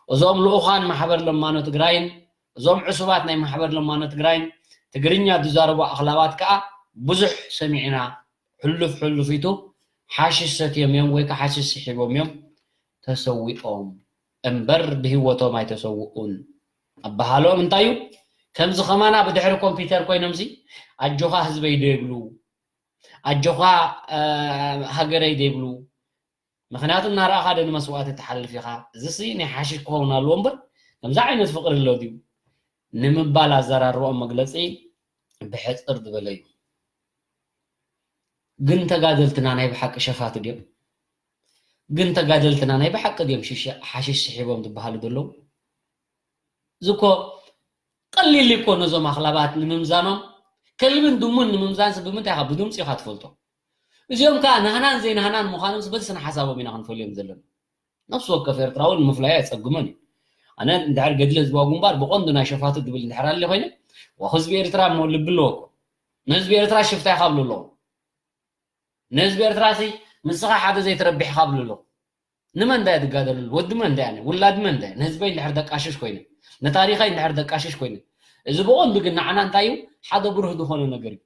እዞም ልኡኻን ማሕበር ለማኖ ትግራይን እዞም ዕሱባት ናይ ማሕበር ለማኖ ትግራይን ትግርኛ ዝዛረቡ ኣኽላባት ከዓ ብዙሕ ሰሚዕና ሕሉፍ ሕሉፊቱ ሓሽሽ ሰትዮም እዮም ወይ ከዓ ሓሽሽ ስሒቦም እዮም ተሰዊኦም እምበር ብህይወቶም ኣይተሰውኡን ኣበሃሎም እንታይ እዩ ከምዚ ከማና ብድሕሪ ኮምፒውተር ኮይኖምሲ ኣጆኻ ህዝበይ ዶ ይብሉ ኣጆኻ ሃገረይ ዶ ይብሉ ምክንያቱ እናረኣኻ ዶ ንመስዋእቲ ትሓልፍ ኢኻ እዚሲ ናይ ሓሽሽ ክኸውን ኣለዎ እምበር ከምዚ ዓይነት ፍቅሪ ኣሎ ድዩ ንምባል ኣዘራርባኦም መግለፂ ብሕፅር ዝበለ እዩ ግን ተጋደልትና ናይ ብሓቂ ሸፋት ድዮም ግን ተጋደልትና ናይ ብሓቂ ድዮም ሓሽሽ ስሒቦም ዝበሃሉ ዘለዉ እዚ እኮ ቀሊል እኮ ነዞም ኣኽላባት ንምምዛኖም ከልብን ድሙን ንምምዛንስ ብምንታይ ኢኻ ብድምፂ ኢኻ ትፈልጦ እዚኦም ከዓ ናህናን ዘይናህናን ምዃኖምስ በዚ ስነ ሓሳቦም ኢና ክንፈልዮም ዘለና ነፍሲ ወከፍ ኤርትራዊ ንምፍላዩ ኣየፀግሞን እዩ ኣነ እንድሕር ገድሊ ህዝባዊ ግንባር ብቐንዱ ናይ ሸፋቱ ድብል እንድሕር ኣለ ኮይነ ህዝቢ ኤርትራ እሞ ልቢ ኣለዎ እኮ ንህዝቢ ኤርትራ ሽፍታ ኢኻ ብሉ ኣለዎ ንህዝቢ ኤርትራ ሲ ንስኻ ሓደ ዘይትረብሕ ኢኻ ብሉ ኣለዎ ንመን ዳየ ዝጋደለሉ ወዲ መን ዳየ ውላድ መን ዳየ ንህዝበይ እንድሕር ደቃሽሽ ኮይነ ንታሪኸይ እንድሕር ደቃሽሽ ኮይነ እዚ ብቐንዱ ግን ንዓና እንታይ እዩ ሓደ ብሩህ ዝኾነ ነገር እዩ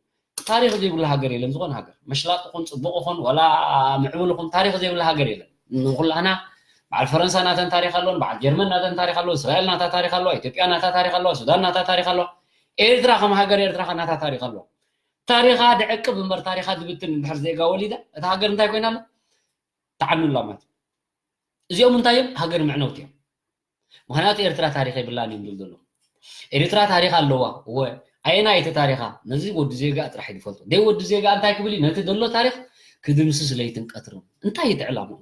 ታሪኽ ዘይብሉ ሃገር የለን ዝኾነ ሃገር መሽላጥ ይኹን ፅቡቕ ይኹን ዋላ ምዕቡል ይኹን ታሪኽ ዘይብሉ ሃገር የለን ንኩላህና በዓል ፈረንሳ ናተን ታሪኽ ኣለዎን በዓል ጀርመን ናተን ታሪኽ ኣለዎ እስራኤል ናታ ታሪኽ ኣለዋ ኢትዮጵያ ናታ ታሪኽ ኣለዋ ሱዳን ናታ ታሪኽ ኣለዋ ኤርትራ ከም ሃገር ኤርትራ ከ ናታ ታሪኽ ኣለዋ ታሪኻ ድዕቅብ እምበር ታሪኻ ድብትን እንድሕር ዜጋ ወሊዳ እታ ሃገር እንታይ ኮይና ኣላ ተዓኑ ኣላ ማለት እዚኦም እንታይ እዮም? ሃገር መዕነውቲ እዮም። ምኽንያቱ ኤርትራ ታሪኽ የብላን እዮም ዝብል ዘለዉ። ኤርትራ ታሪኽ ኣለዋ። እወ፣ ኣየናይ እቲ ታሪኻ? ነዚ ወዲ ዜጋ ጥራሕ እዩ ዝፈልጦ። ደይ ወዲ ዜጋ እንታይ ክብል እዩ? ነቲ ዘሎ ታሪኽ ክድምስስ ለይትን ቀትርን። እንታይ እዩ እቲ ዕላምኡ?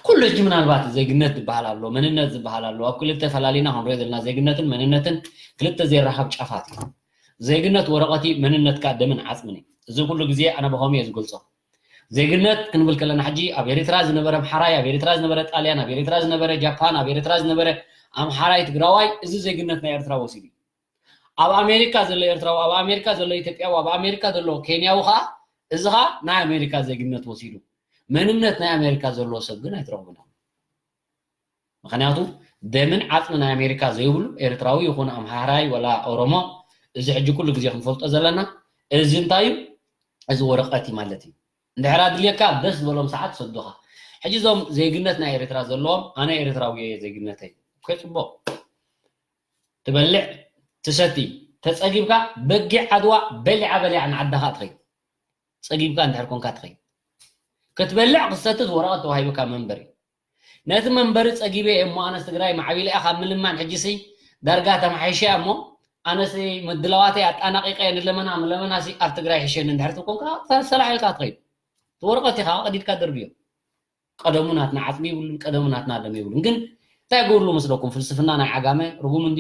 ኩሉ ሕጂ ምናልባት ዜግነት ዝበሃል ኣሎ፣ መንነት ዝበሃል ኣሎ። ኣብ ክልተ ፈላሊና ክንሪኦ ዘለና ዜግነትን መንነትን ክልተ ዘይራኸብ ጫፋት እዩ። ዜግነት ወረቐት እዩ፣ መንነትካ ደምን ዓጽምን እዩ። እዚ ኩሉ ግዜ ኣነ ብኸምኡ እየ ዝገልጾ። ዜግነት ክንብል ከለና ሕጂ ኣብ ኤርትራ ዝነበረ ኣምሓራይ፣ ኣብ ኤርትራ ዝነበረ ጣልያን፣ ኣብ ኤርትራ ዝነበረ ጃፓን፣ ኣብ ኤርትራ ዝነበረ ኣምሓራይ ትግራዋይ፣ እዚ ዜግነት ናይ ኤርትራ ወሲዱ እዩ። ኣብ ኣሜሪካ ዘሎ ኤርትራዊ፣ ኣብ ኣሜሪካ ዘሎ ኢትዮጵያዊ፣ ኣብ ኣሜሪካ ዘሎ ኬንያዊ ኸኣ፣ እዚ ኸኣ ናይ ኣሜሪካ ዜግነት ወሲዱ። መንነት ናይ ኣሜሪካ ዘለዎ ሰብ ግን ኣይትረኽቡን። ምኽንያቱ ደምን ዓጽሚ ናይ ኣሜሪካ ዘይብሉ ኤርትራዊ ይኹን ኣምሓራይ ወላ ኦሮሞ፣ እዚ ሕጂ ኩሉ ግዜ ክንፈልጦ ዘለና፣ እዚ እንታይ እዩ? እዚ ወረቐት እዩ ማለት እዩ። እንድሕር ኣድልየካ ደስ ዝበሎም ሰዓት ሰዱኻ። ሕጂ እዞም ዜግነት ናይ ኤርትራ ዘለዎም፣ ኣነ ኤርትራዊ እየ ዜግነተይ። ኦኬ፣ ጽቡቕ። ትበልዕ፣ ትሰቲ፣ ተጸጊብካ በጊዕ ዓድዋ በሊዓ በሊዓ ንዓድኻ ትኸይድ። ጸጊብካ እንድሕር ኮንካ ትኸይድ። ክትበልዕ ክትሰቲ ወረቐት ተዋሂቡካ መንበሪ። ነቲ መንበሪ ጸጊበ እየ እሞ ኣነስ ትግራይ ማዕቢለ እያ ካብ ምልማን ሕጂሲ ዳርጋ ተማሓይሸ እያ እሞ ኣነስ ምድላዋተይ ኣጣናቒቐ እየ ንለመና ምለመናሲ ኣብ ትግራይ ሕሸኒ እንድሕር ትብል ኮንካ ተሰላሕ ኢልካ ትኸይድ። እቲ ወረቐት ኢኻ ቀዲድካ ደርብዮ። ቀደሙ ናትና ዓጽሚ ይብሉን ቀደሙ ናትና ደም ይብሉን። ግን እንታይ ጎድሉ መስለኩም? ፍልስፍና ናይ ዓጋመ ርጉም እንዲ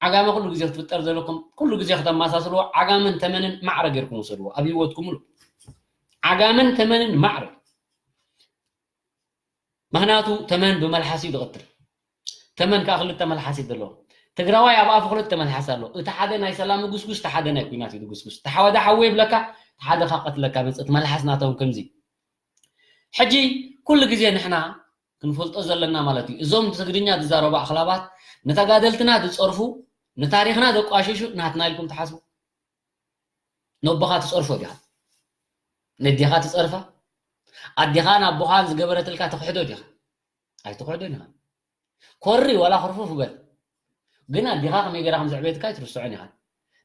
ዓጋመ ኩሉ ግዜ ክትፍጠር ዘለኩም ኩሉ ግዜ ከተመሳስልዎ ዓጋመን ተመንን ማዕረ ጌርኩም ውሰድዎ ኣብ ህይወትኩም ሙሉ። ዓጋመን ተመንን ማዕረ። ምኽንያቱ ተመን ብመልሓስ እዩ ዝቐትል። ተመን ከዓ ክልተ መልሓስ እዩ ዘለዎ። ትግራዋይ ኣብ ኣፉ ክልተ መልሓስ ኣሎ። እቲ ሓደ ናይ ሰላም ጉስጉስ፣ እቲ ሓደ ናይ ኲናት እዩ ዝጉስጉስ። እቲ ሓደ ሓወ ይብለካ፣ እቲ ሓደ ከዓ ቀትለካ መጽእ። እቲ መልሓስ ናቶም ከምዚ። ሕጂ ኩሉ ግዜ ንሕና ክንፈልጦ ዘለና ማለት እዩ። እዞም ትግርኛ ዝዛረቡ ኣኽላባት ንተጋደልትና ዝጸርፉ፣ ንታሪኽና ዘቋሽሹ ናትና ኢልኩም ትሓስቡ? ነቦኻ ትጸርፎ ዲኻ? ነዴኻ ትጸርፋ? ኣዴኻን ኣቦኻን ዝገበረትልካ ትኽሕዶ ዲኻ? ኣይትኽሕዶን ኢኻ። ኮሪ ዋላ ክርፉፍ በል። ግን ኣዴኻ ከመይ ገይራ ከም ዘዕበየትካ ኣይትርስዖን ኢኻ።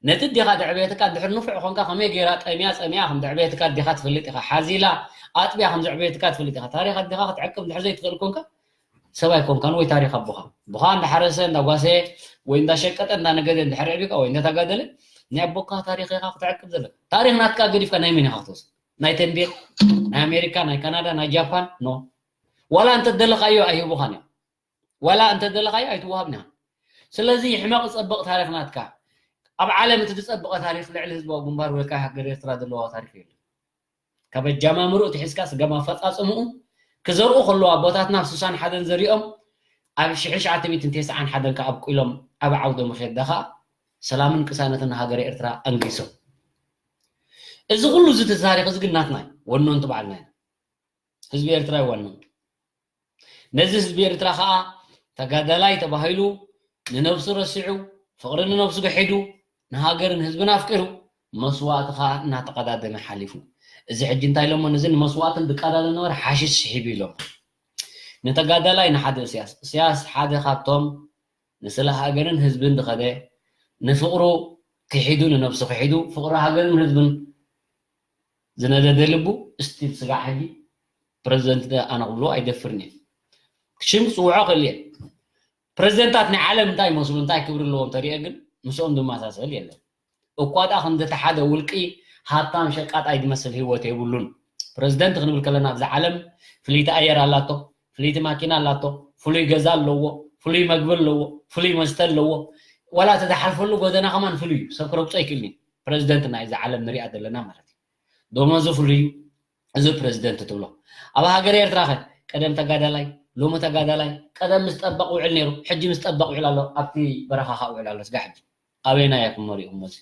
ነቲ ኣዴኻ ዘዕበየትካ እንድሕር ንፉዕ ኾንካ ከመይ ገይራ ጠምያ ጸሚኣ ከም ዘዕበየትካ ኣዴኻ ትፈልጥ ኢኻ። ሓዚላ ኣጥብያ ከም ዘዕበየትካ ትፈልጥ ኢኻ። ታሪኽ ኣዴኻ ክትዕቅብ እንድሕር ዘይትኽእል ኮንካ ሰብ ኣይኮንካን ወይ ታሪኽ ኣቦኻ። ኣቦኻ እንዳሓረሰ እንዳጓሰየ ወይ እንዳሸቀጠ እንዳነገደ እንድሕር ኣዕቢካ ወይ እንዳተጋደለ ናይ ኣቦካ ታሪኽ ኢኻ ክትዕቅብ ዘለካ። ታሪኽ ናትካ ገዲፍካ ናይ መን ኢኻ ክትወስድ? ናይ ተንቤን፣ ናይ ኣሜሪካ፣ ናይ ካናዳ፣ ናይ ጃፓን? ኖ። ዋላ እንተደለኻዮ ኣይህቡኻን እዮም። ዋላ እንተደለኻዮ ኣይትወሃብን ኢኻ። ስለዚ ይሕመቕ ጸብቕ ታሪኽ ናትካ። ኣብ ዓለም እቲ ዝጸብቐ ታሪኽ ልዕሊ ህዝባዊ ግንባር ወይ ከዓ ሃገር ኤርትራ ዘለዋ ታሪኽ የለን። ካብ ኣጀማምርኡ እቲ ሒዝካ ስጋብ ኣፈጻጽምኡ ክዘርኡ ከለዉ ኣቦታትና ኣብ ስሳን ሓደን ዘሪኦም ኣብ ሽሕ ትሽዓተ ሚእትን ተስዓን ሓደን ከኣ ኣብቂሎም ኣብ ዓውደ ምኼት ደኻ ሰላምን ቅሳነትን ሃገረ ኤርትራ ኣንጊሶም። እዚ ኩሉ እዚ ታሪኽ እዚ ግን ናትና እዩ፣ ወኖንቲ ባዕልና ኢና። ህዝቢ ኤርትራ እዩ ዋንኡ። ነዚ ህዝቢ ኤርትራ ከኣ ተጋዳላይ ተባሂሉ ንነብሱ ረሲዑ፣ ፍቕሪ ንነብሱ ገሒዱ፣ ንሃገርን ህዝብን ኣፍቂሩ፣ መስዋእቲ ከኣ እናተቐዳደመ ሓሊፉ። እዚ ሕጂ እንታይ ኢሎሞ? ነዚ ንመስዋእትን ዝቀዳደም ነበረ ሓሽሽ ስሒቡ ኢሎም። ንተጋዳላይ ንሓደ እስያስ፣ እስያስ ሓደ ካብቶም ንስለ ሃገርን ህዝብን ዝኸደ፣ ንፍቕሩ ክሒዱ፣ ንነብሱ ክሒዱ፣ ፍቕሪ ሃገርን ህዝብን ዝነደደ ልቡ፣ እስቲል ስጋዕ ሕጂ ፕረዚደንት ኣነ ክብሎ ኣይደፍርን እየ። ሽም ክጽውዖ ክእል እየ። ፕረዚደንታት ናይ ዓለም እንታይ ይመስሉ፣ እንታይ ክብሪ ኣለዎም ተሪኤ ግን ምስኦም ዝመሳሰል የለን። እኳ ደኣ ከምዚ እቲ ሓደ ውልቂ ሃብታም ሸቃጣይ ዝመስል ህይወት የብሉን። ፕረዚደንት ክንብል ከለና ኣብዛ ዓለም ፍልይቲ ኣየር ኣላቶ፣ ፍልይቲ ማኪና ኣላቶ፣ ፍሉይ ገዛ ኣለዎ፣ ፍሉይ መግቢ ኣለዎ፣ ፍሉይ መስተ ኣለዎ። ዋላ እቲ ዝሓልፈሉ ጎደና ከማን ፍሉይ እዩ። ሰብ ክረግጾ ኣይክእልን እዩ። ፕረዚደንት ናይ እዛ ዓለም ንሪኣ ዘለና ማለት እዩ። ደሞዙ ፍሉይ እዩ። እዚ ፕረዚደንት ትብሎ። ኣብ ሃገር ኤርትራ ኸ ቀደም ተጋዳላይ፣ ሎሚ ተጋዳላይ፣ ቀደም ምስ ጠበቕ ውዕል ነይሩ፣ ሕጂ ምስ ጠበቕ ውዕል ኣሎ፣ ኣብቲ በረኻ ኸኣ ውዕል ኣሎ። ስጋ ሕጂ ኣበየናይ እያ ክመሪኡ እሞ እዚ?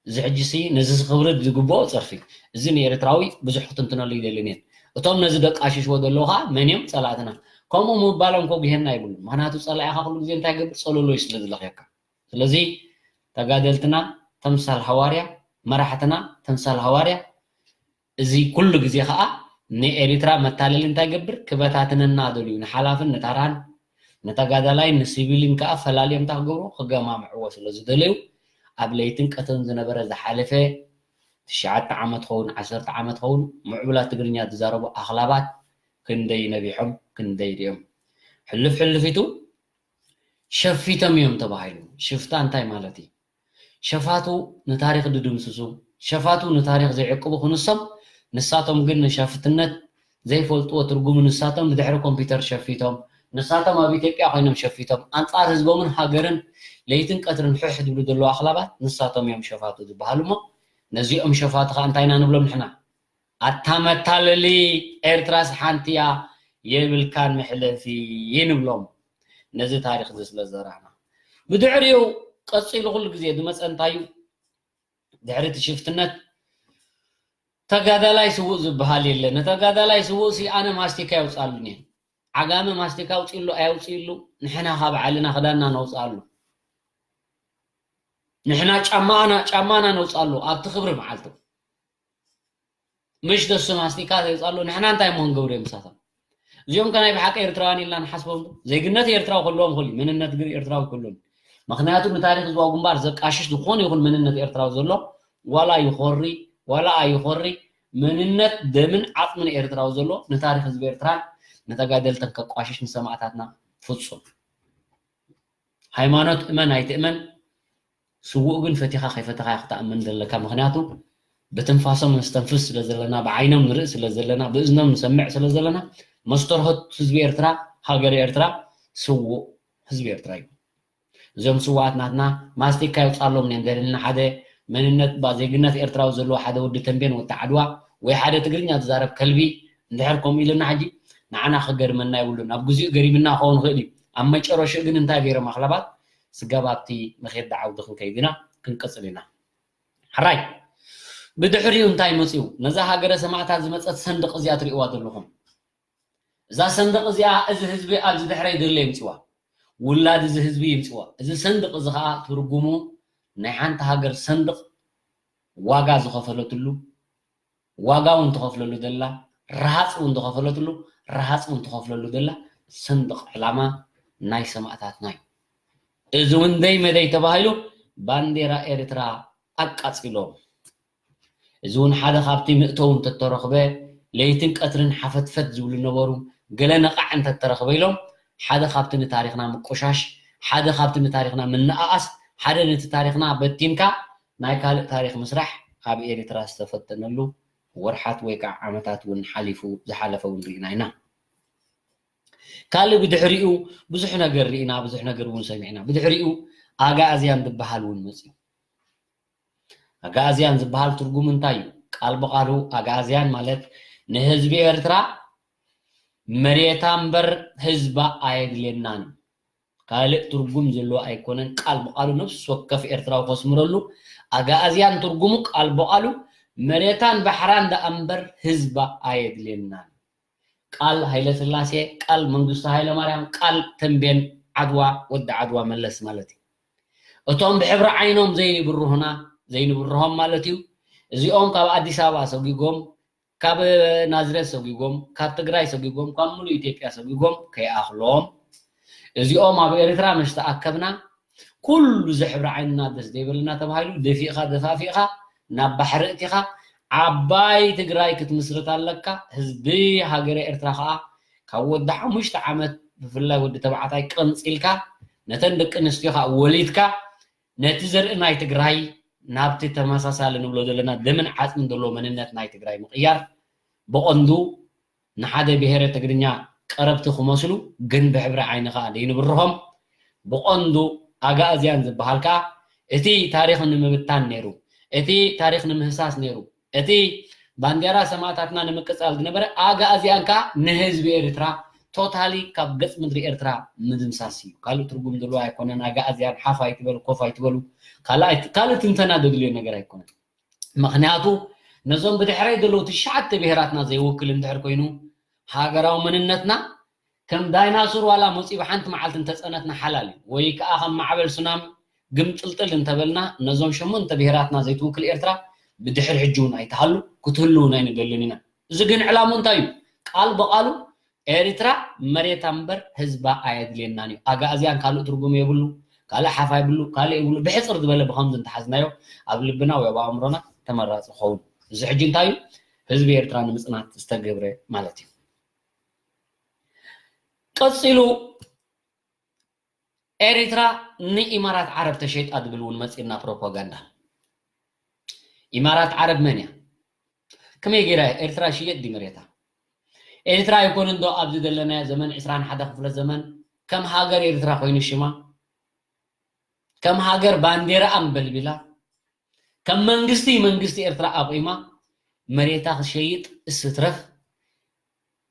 እዚ ሕጂ ሲ ነዚ ክብሪ ዝግብኦ ጸርፊ። እዚ ንኤርትራዊ ብዙሕ ክትንትነሉ ይደልን እየን። እቶም ነዚ ደቃሽሽዎ ዘለዉ ኸኣ መን እዮም? ጸላእትና። ከምኡ ምባሎም እኮ ጉሄና የብሉን። ምኽንያቱ ጸላኢኻ ኩሉ ግዜ እንታይ ይገብር? ጸለሎ እዩ ስለ ዝለኽየካ። ስለዚ ተጋደልትና ተምሳል ሃዋርያ፣ መራሕትና ተምሳል ሃዋርያ፣ እዚ ኩሉ ግዜ ኸኣ ንኤሪትራ መታለሊ እንታይ ይገብር? ክበታትነና ደልዩ። ንሓላፍን ንታራን፣ ንተጋዳላይን ንሲቪልን ከኣ ፈላልዮም እንታይ ክገብሩ? ክገማምዕዎ ስለ ዝደለዩ፣ ኣብ ለይትን ቀትርን ዝነበረ ዝሓለፈ ትሽዓተ ዓመት ኸውን፣ ዓሰርተ ዓመት ኸውን፣ ምዕቡላት ትግርኛ ዝዛረቡ ኣኽላባት ክንደይ ነቢሖም፣ ክንደይ ድዮም። ሕልፍ ሕልፊቱ ሸፊቶም እዮም ተባሂሉ። ሽፍታ እንታይ ማለት እዩ? ሸፋቱ ንታሪኽ ድድምስሱ፣ ሸፋቱ ንታሪኽ ዘይዕቅቡ ክንሶም፣ ንሳቶም ግን ንሸፍትነት ዘይፈልጥዎ ትርጉሙ ንሳቶም ብድሕሪ ኮምፒውተር ሸፊቶም፣ ንሳቶም ኣብ ኢትዮጵያ ኮይኖም ሸፊቶም፣ ኣንጻር ህዝቦምን ሃገርን ለይትን ቀትርን ሕሕ ዝብሉ ዘለዉ ኣኽላባት ንሳቶም እዮም ሸፋቱ ዝበሃሉ። እሞ ነዚኦም ሸፋቱ ኸኣ እንታይ ኢና ንብሎም ንሕና? ኣታ መታለሊ፣ ኤርትራስ ሓንቲ እያ፣ የብልካን መሕለፊ ንብሎም። ነዚ ታሪኽ እዚ ስለ ዘራህና። ብድሕሪኡ ቀጺሉ ኩሉ ግዜ ዝመጸ እንታይ እዩ? ድሕሪ እቲ ሽፍትነት ተጋዳላይ ስዉእ ዝበሃል የለ። ንተጋዳላይ ስዉእ ሲ ኣነ ማስቲካ የውጻሉን እየ። ዓጋመ ማስቲካ ኣውጺሉ ኣየውጺሉ፣ ንሕና ካብ ዓልና ክዳንና ነውጻሉ። ንሕና ጫማና፣ ጫማና ነውጻሉ ኣብቲ ክብሪ መዓልቱ። ምሽ ደሱ ማስቲካ ዘይውጻሉ፣ ንሕና እንታይ እሞ ክንገብር እዮም ምሳቶም? እዚኦም ከ ናይ ብሓቂ ኤርትራውያን ኢልና ንሓስቦም ዶ? ዜግነት ኤርትራዊ ክህልዎም ይኽእል እዩ፣ መንነት ግን ኤርትራዊ ክህልዎም። ምኽንያቱ ንታሪኽ ህዝባዊ ግንባር ዘቃሽሽ ዝኾነ ይኹን መንነት ኤርትራዊ ዘሎ፣ ዋላ ይኾሪ፣ ዋላ ኣይኾሪ፣ መንነት ደምን ዓጽምን ኤርትራዊ ዘሎ፣ ንታሪኽ ህዝቢ ኤርትራን ንተጋደልተን ከቋሽሽ ንሰማእታትና ፍጹም። ሃይማኖት እመን ኣይትእመን፣ ስዉእ ግን ፈቲኻ ከይፈተኻ ኢኻ ክትኣምን ዘለካ። ምኽንያቱ ብትንፋሶም ነስተንፍስ ስለ ዘለና፣ ብዓይኖም ንርኢ ስለ ዘለና፣ ብእዝኖም ንሰምዕ ስለ ዘለና፣ መስተርሆት ህዝቢ ኤርትራ፣ ሃገር ኤርትራ፣ ስዉእ ህዝቢ ኤርትራ እዩ። እዞም ስዉኣት ናትና ማስቲካ ይውጻሎም እንደ ደሊልና ሓደ መንነት ባ ዜግነት ኤርትራዊ ዘለዎ ሓደ ወዲ ተንቤን ወዲ ዓድዋ ወይ ሓደ ትግርኛ ዝዛረብ ከልቢ እንድሕር ከምኡ ኢልና ሕጂ ንዓና ክገርመና የብሉን። ኣብ ግዜኡ ገሪምና ክኸውን ይኽእል እዩ። ኣብ መጨረሽኡ ግን እንታይ ገይሮም ኣኽላባት ስጋብ ኣብቲ መኼዳ ዓውዲ ክንከይድ ኢና፣ ክንቅጽል ኢና። ሕራይ ብድሕሪኡ እንታይ መጺኡ? ነዛ ሃገረ ሰማእታት ዝመጸት ሰንድቕ እዚኣ ትርእይዋ ዘለኹም። እዛ ሰንድቕ እዚኣ እዚ ህዝቢ ኣብዚ ድሕረይ ዘሎ የምጽዋ። ውላድ እዚ ህዝቢ ይምጽዋ። እዚ ሰንድቕ እዚ ኸኣ ትርጉሙ ናይ ሓንቲ ሃገር ሰንድቕ ዋጋ ዝኸፈለትሉ፣ ዋጋ እውን ትኸፍለሉ ዘላ፣ ረሃጽ እውን ዝኸፈለትሉ፣ ረሃጽ እውን ትኸፍለሉ ዘላ ሰንድቕ ዕላማ ናይ ሰማእታትና እዩ። እዚ እውን ደይ መደይ ተባሂሉ ባንዴራ ኤርትራ ኣቃጺሎም። እዚ እውን ሓደ ካብቲ መእተዊ እንተተረኽበ ለይትን ቀትርን ሓፈትፈት ዝብሉ ነበሩ። ገለ ነቓዕ እንተተረኽበ ኢሎም ሓደ ካብቲ ንታሪኽና ምቁሻሽ፣ ሓደ ካብቲ ንታሪኽና ምንኣኣስ፣ ሓደ ነቲ ታሪኽና በቲንካ ናይ ካልእ ታሪኽ ምስራሕ ኣብ ኤርትራ ዝተፈተነሉ ወርሓት ወይ ከዓ ዓመታት እውን ሓሊፉ ዝሓለፈ እውን ርኢና ኢና። ካልእ ብድሕሪኡ ብዙሕ ነገር ርኢና፣ ብዙሕ ነገር እውን ሰሚዕና። ብድሕሪኡ ኣጋእዝያን ዝበሃል እውን መፅዩ። ኣጋእዝያን ዝበሃል ትርጉም እንታይ እዩ? ቃል ብቃሉ ኣጋእዝያን ማለት ንህዝቢ ኤርትራ መሬታ እምበር ህዝባ ኣየድልየናን እዩ። ካልእ ትርጉም ዘለዎ ኣይኮነን። ቃል ብቃሉ ነፍሲ ወከፍ ኤርትራዊ ከስምረሉ ኣጋእዝያን ትርጉሙ ቃል ብቃሉ መሬታን ባሕራን ደኣ እምበር ህዝባ ኣየድልየናን። ቃል ሃይለስላሴ፣ ቃል መንግስቱ ሃይለማርያም፣ ቃል ተንቤን ዓድዋ፣ ወዲ ዓድዋ መለስ ማለት እዩ። እቶም ብሕብሪ ዓይኖም ዘይንብርሁና፣ ዘይንብርሆም ማለት እዩ። እዚኦም ካብ ኣዲስ ኣበባ ሰጒጎም፣ ካብ ናዝሬት ሰጒጎም፣ ካብ ትግራይ ሰጒጎም፣ ካብ ሙሉእ ኢትዮጵያ ሰጒጎም ከይኣኽሎም፣ እዚኦም ኣብ ኤርትራ ምስ ተኣከብና ኩሉ እዚ ሕብሪ ዓይንና ደስ ዘይበልና ተባሂሉ ደፊእኻ ደፋፊእኻ ናብ ባሕሪ እቲኻ ዓባይ ትግራይ ክትምስርት ኣለካ። ህዝቢ ሃገረ ኤርትራ ኸኣ ካብ ወዲ ሓሙሽተ ዓመት ብፍላይ ወዲ ተባዕታይ ቀንጺልካ ነተን ደቂ ኣንስትዮ ኸኣ ወሊድካ ነቲ ዘርኢ ናይ ትግራይ ናብቲ ተመሳሳሊ ንብሎ ዘለና ደምን ዓጽምን ዘለዎ መንነት ናይ ትግራይ ምቕያር ብቐንዱ ንሓደ ብሄረ ትግርኛ ቀረብቲ ክመስሉ ግን ብሕብሪ ዓይኒ ኸኣ ዘይንብርሆም ብቐንዱ ኣጋእዝያን ዝበሃል ከኣ እቲ ታሪኽ ንምብታን ነይሩ፣ እቲ ታሪኽ ንምህሳስ ነይሩ፣ እቲ ባንዴራ ሰማእታትና ንምቅጻል ዝነበረ ኣጋእዝያን ከኣ ንህዝቢ ኤርትራ ቶታሊ ካብ ገጽ ምድሪ ኤርትራ ምድምሳስ እዩ። ካልእ ትርጉም ዘለዎ ኣይኮነን። ኣጋእዝያን ሓፍ ኣይትበሉ፣ ኮፍ ኣይትበሉ። ካልእ ኣይ-፣ ካልእ ትንተና ዘድልዮ ነገር ኣይኮነን። ምኽንያቱ ነዞም ብድሕረይ ዘለዉ ትሽዓተ ብሄራትና ዘይውክል እንድሕር ኮይኑ ሃገራዊ መንነትና ከም ዳይናሱር ዋላ መፂኡ ብሓንቲ መዓልቲ እንተፀነትና ሓላል እዩ። ወይ ከዓ ከም ማዕበል ሱናሚ ግምጥልጥል እንተበልና ነዞም ሸሞንተ ብሄራትና ዘይትውክል ኤርትራ ብድሕሪ ሕጂ እውን ኣይትሃሉ፣ ክትህሉ እውን ኣይንደልን ኢና። እዚ ግን ዕላሙ እንታይ እዩ? ቃል ብቃሉ ኤርትራ መሬታ እምበር ህዝባ ኣየድልየናን እዩ። ኣጋእዝያን ካልእ ትርጉም የብሉ፣ ካልእ ሓፍ ኣይብሉ፣ ካልእ የብሉ። ብሕፅር ዝበለ ብኸምዚ እንተሓዝናዮ ኣብ ልብና ወይ ኣብ ኣእምሮና ተመራፂ ክኸውን። እዚ ሕጂ እንታይ እዩ? ህዝቢ ኤርትራ ንምፅናት ዝተገብረ ማለት እዩ። ቀጺሉ ኤሪትራ ንኢማራት ዓረብ ተሸይጣ ዝብል እውን መጺእና ፕሮፓጋንዳ። ኢማራት ዓረብ መን እያ? ከመይ ገይራ እያ ኤርትራ ሽየጥ ድዩ መሬታ? ኤርትራ ኣይኮንን ዶ ኣብዚ ዘለናዮ ዘመን ዕስራን ሓደ ክፍለ ዘመን ከም ሃገር ኤርትራ ኮይኑ ሽማ? ከም ሃገር ባንዴራ ኣንበልቢላ፣ ከም መንግስቲ መንግስቲ ኤርትራ ኣቑማ መሬታ ክሸይጥ እስትረፍ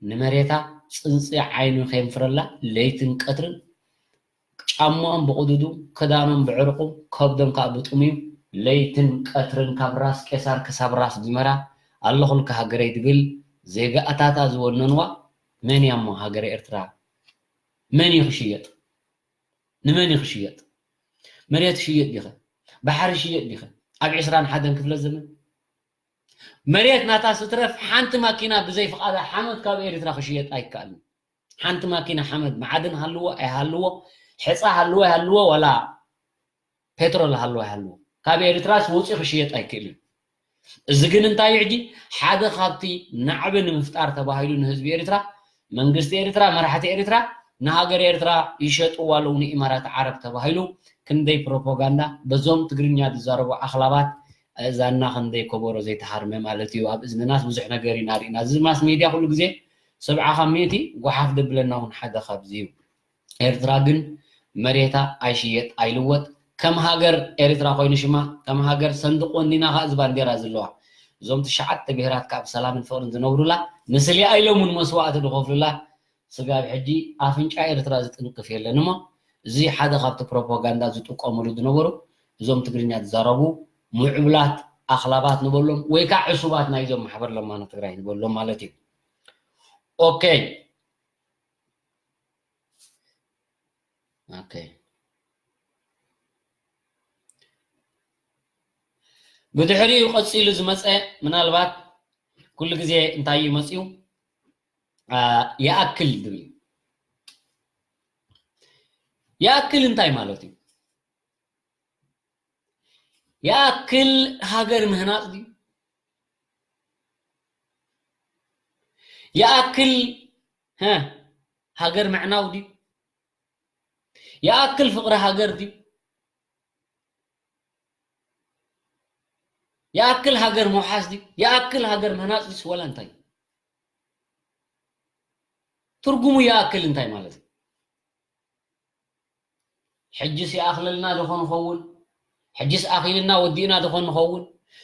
ንመሬታ ጽንጺ ዓይኑ ከየንፍረላ ለይትን ቀትርን ጫምኦም ብቕዱዱ ክዳኖም ብዕርቁ ከብዶም ከዓ ብጥሙዩ ለይትን ቀትርን ካብ ራስ ቄሳር ክሳብ ራስ ዲመራ ኣለኹልካ ሃገረይ ትብል ዜጋታታ ዝወነንዋ መን እያ እሞ ሃገረ ኤርትራ መን እዩ ክሽየጥ? ንመን እዩ ክሽየጥ? መሬት ሽየጥ ዲኸ? ባሕሪ ሽየጥ ዲኸ? ኣብ ዕስራን ሓደን ክፍለ ዘመን መሬት ናታ ስትረፍ ሓንቲ ማኪና ብዘይ ፍቓዳ ሓመድ ካብ ኤርትራ ክሽየጥ ኣይከኣልን። ሓንቲ ማኪና ሓመድ መዓድን ሃልዎ ኣይሃልዎ ሕፃ ሃልዎ ኣይሃልዎ ዋላ ፔትሮል ሃልዎ ኣይሃልዎ ካብ ኤርትራስ ወፂኡ ክሽየጥ ኣይክእልን። እዚ ግን እንታይ እዩ ሕጂ ሓደ ካብቲ ናዕቢ ንምፍጣር ተባሂሉ ንህዝቢ ኤርትራ መንግስቲ ኤርትራ መራሕቲ ኤርትራ ንሃገር ኤርትራ ይሸጥዋ ኣለዉ ንኢማራት ዓረብ ተባሂሉ ክንደይ ፕሮፓጋንዳ በዞም ትግርኛ ዝዛረቡ ኣኽላባት ኣእዛንና ክንደይ ከበሮ ዘይተሃርመ ማለት እዩ። ኣብ እዝንናስ ብዙሕ ነገር ኢና ርኢና። እዚ ማስ ሜድያ ኩሉ ግዜ ሰብዓ ካብ ሚእቲ ጓሓፍ ደብለና እውን ሓደ ካብዚ እዩ። ኤርትራ ግን መሬታ ኣይሽየጥ ኣይልወጥ ከም ሃገር ኤርትራ ኮይኑ ሽማ ከም ሃገር ሰንድቕ ወኒና ከዓ እዚ ባንዴራ ዘለዋ እዞም ትሽዓተ ብሄራት ከዓ ብሰላምን ፍቕርን ዝነብሩላ ንስሊኣ ኢሎም እውን መስዋእቲ ዝኸፍሉላ ስጋብ ሕጂ ኣፍንጫ ኤርትራ ዝጥንቅፍ የለን እሞ እዚ ሓደ ካብቲ ፕሮፓጋንዳ ዝጥቀምሉ ዝነበሩ እዞም ትግርኛ ዝዛረቡ ምዕቡላት ኣኽላባት ንበሎም ወይ ከዓ ዕሱባት ናይዞም ማሕበር ለማኖ ትግራይ ንበሎም ማለት እዩ። ኦኬ ኦኬ ብድሕሪኡ ቀፂሉ ዝመፀ ምናልባት ኩሉ ግዜ እንታይ እዩ መፅኡ ይኣክል ዝብል ይኣክል እንታይ ማለት እዩ? ይኣክል ሃገር ምህናፅ ድዩ? ይኣክል ሃገር ምዕናው ድዩ? ይኣክል ፍቕሪ ሃገር ድዩ? ይኣክል ሃገር ምውሓስ ድዩ? ይኣክል ሃገር ምህናፅ ድዩስ ወላ እንታይ? ትርጉሙ ይኣክል እንታይ ማለት እዩ? ሕጅስ ይኣኽለልና ዶ ንኸውን? ሕጅስ ኣኺልና ወዲእና ዶ ንኸውን?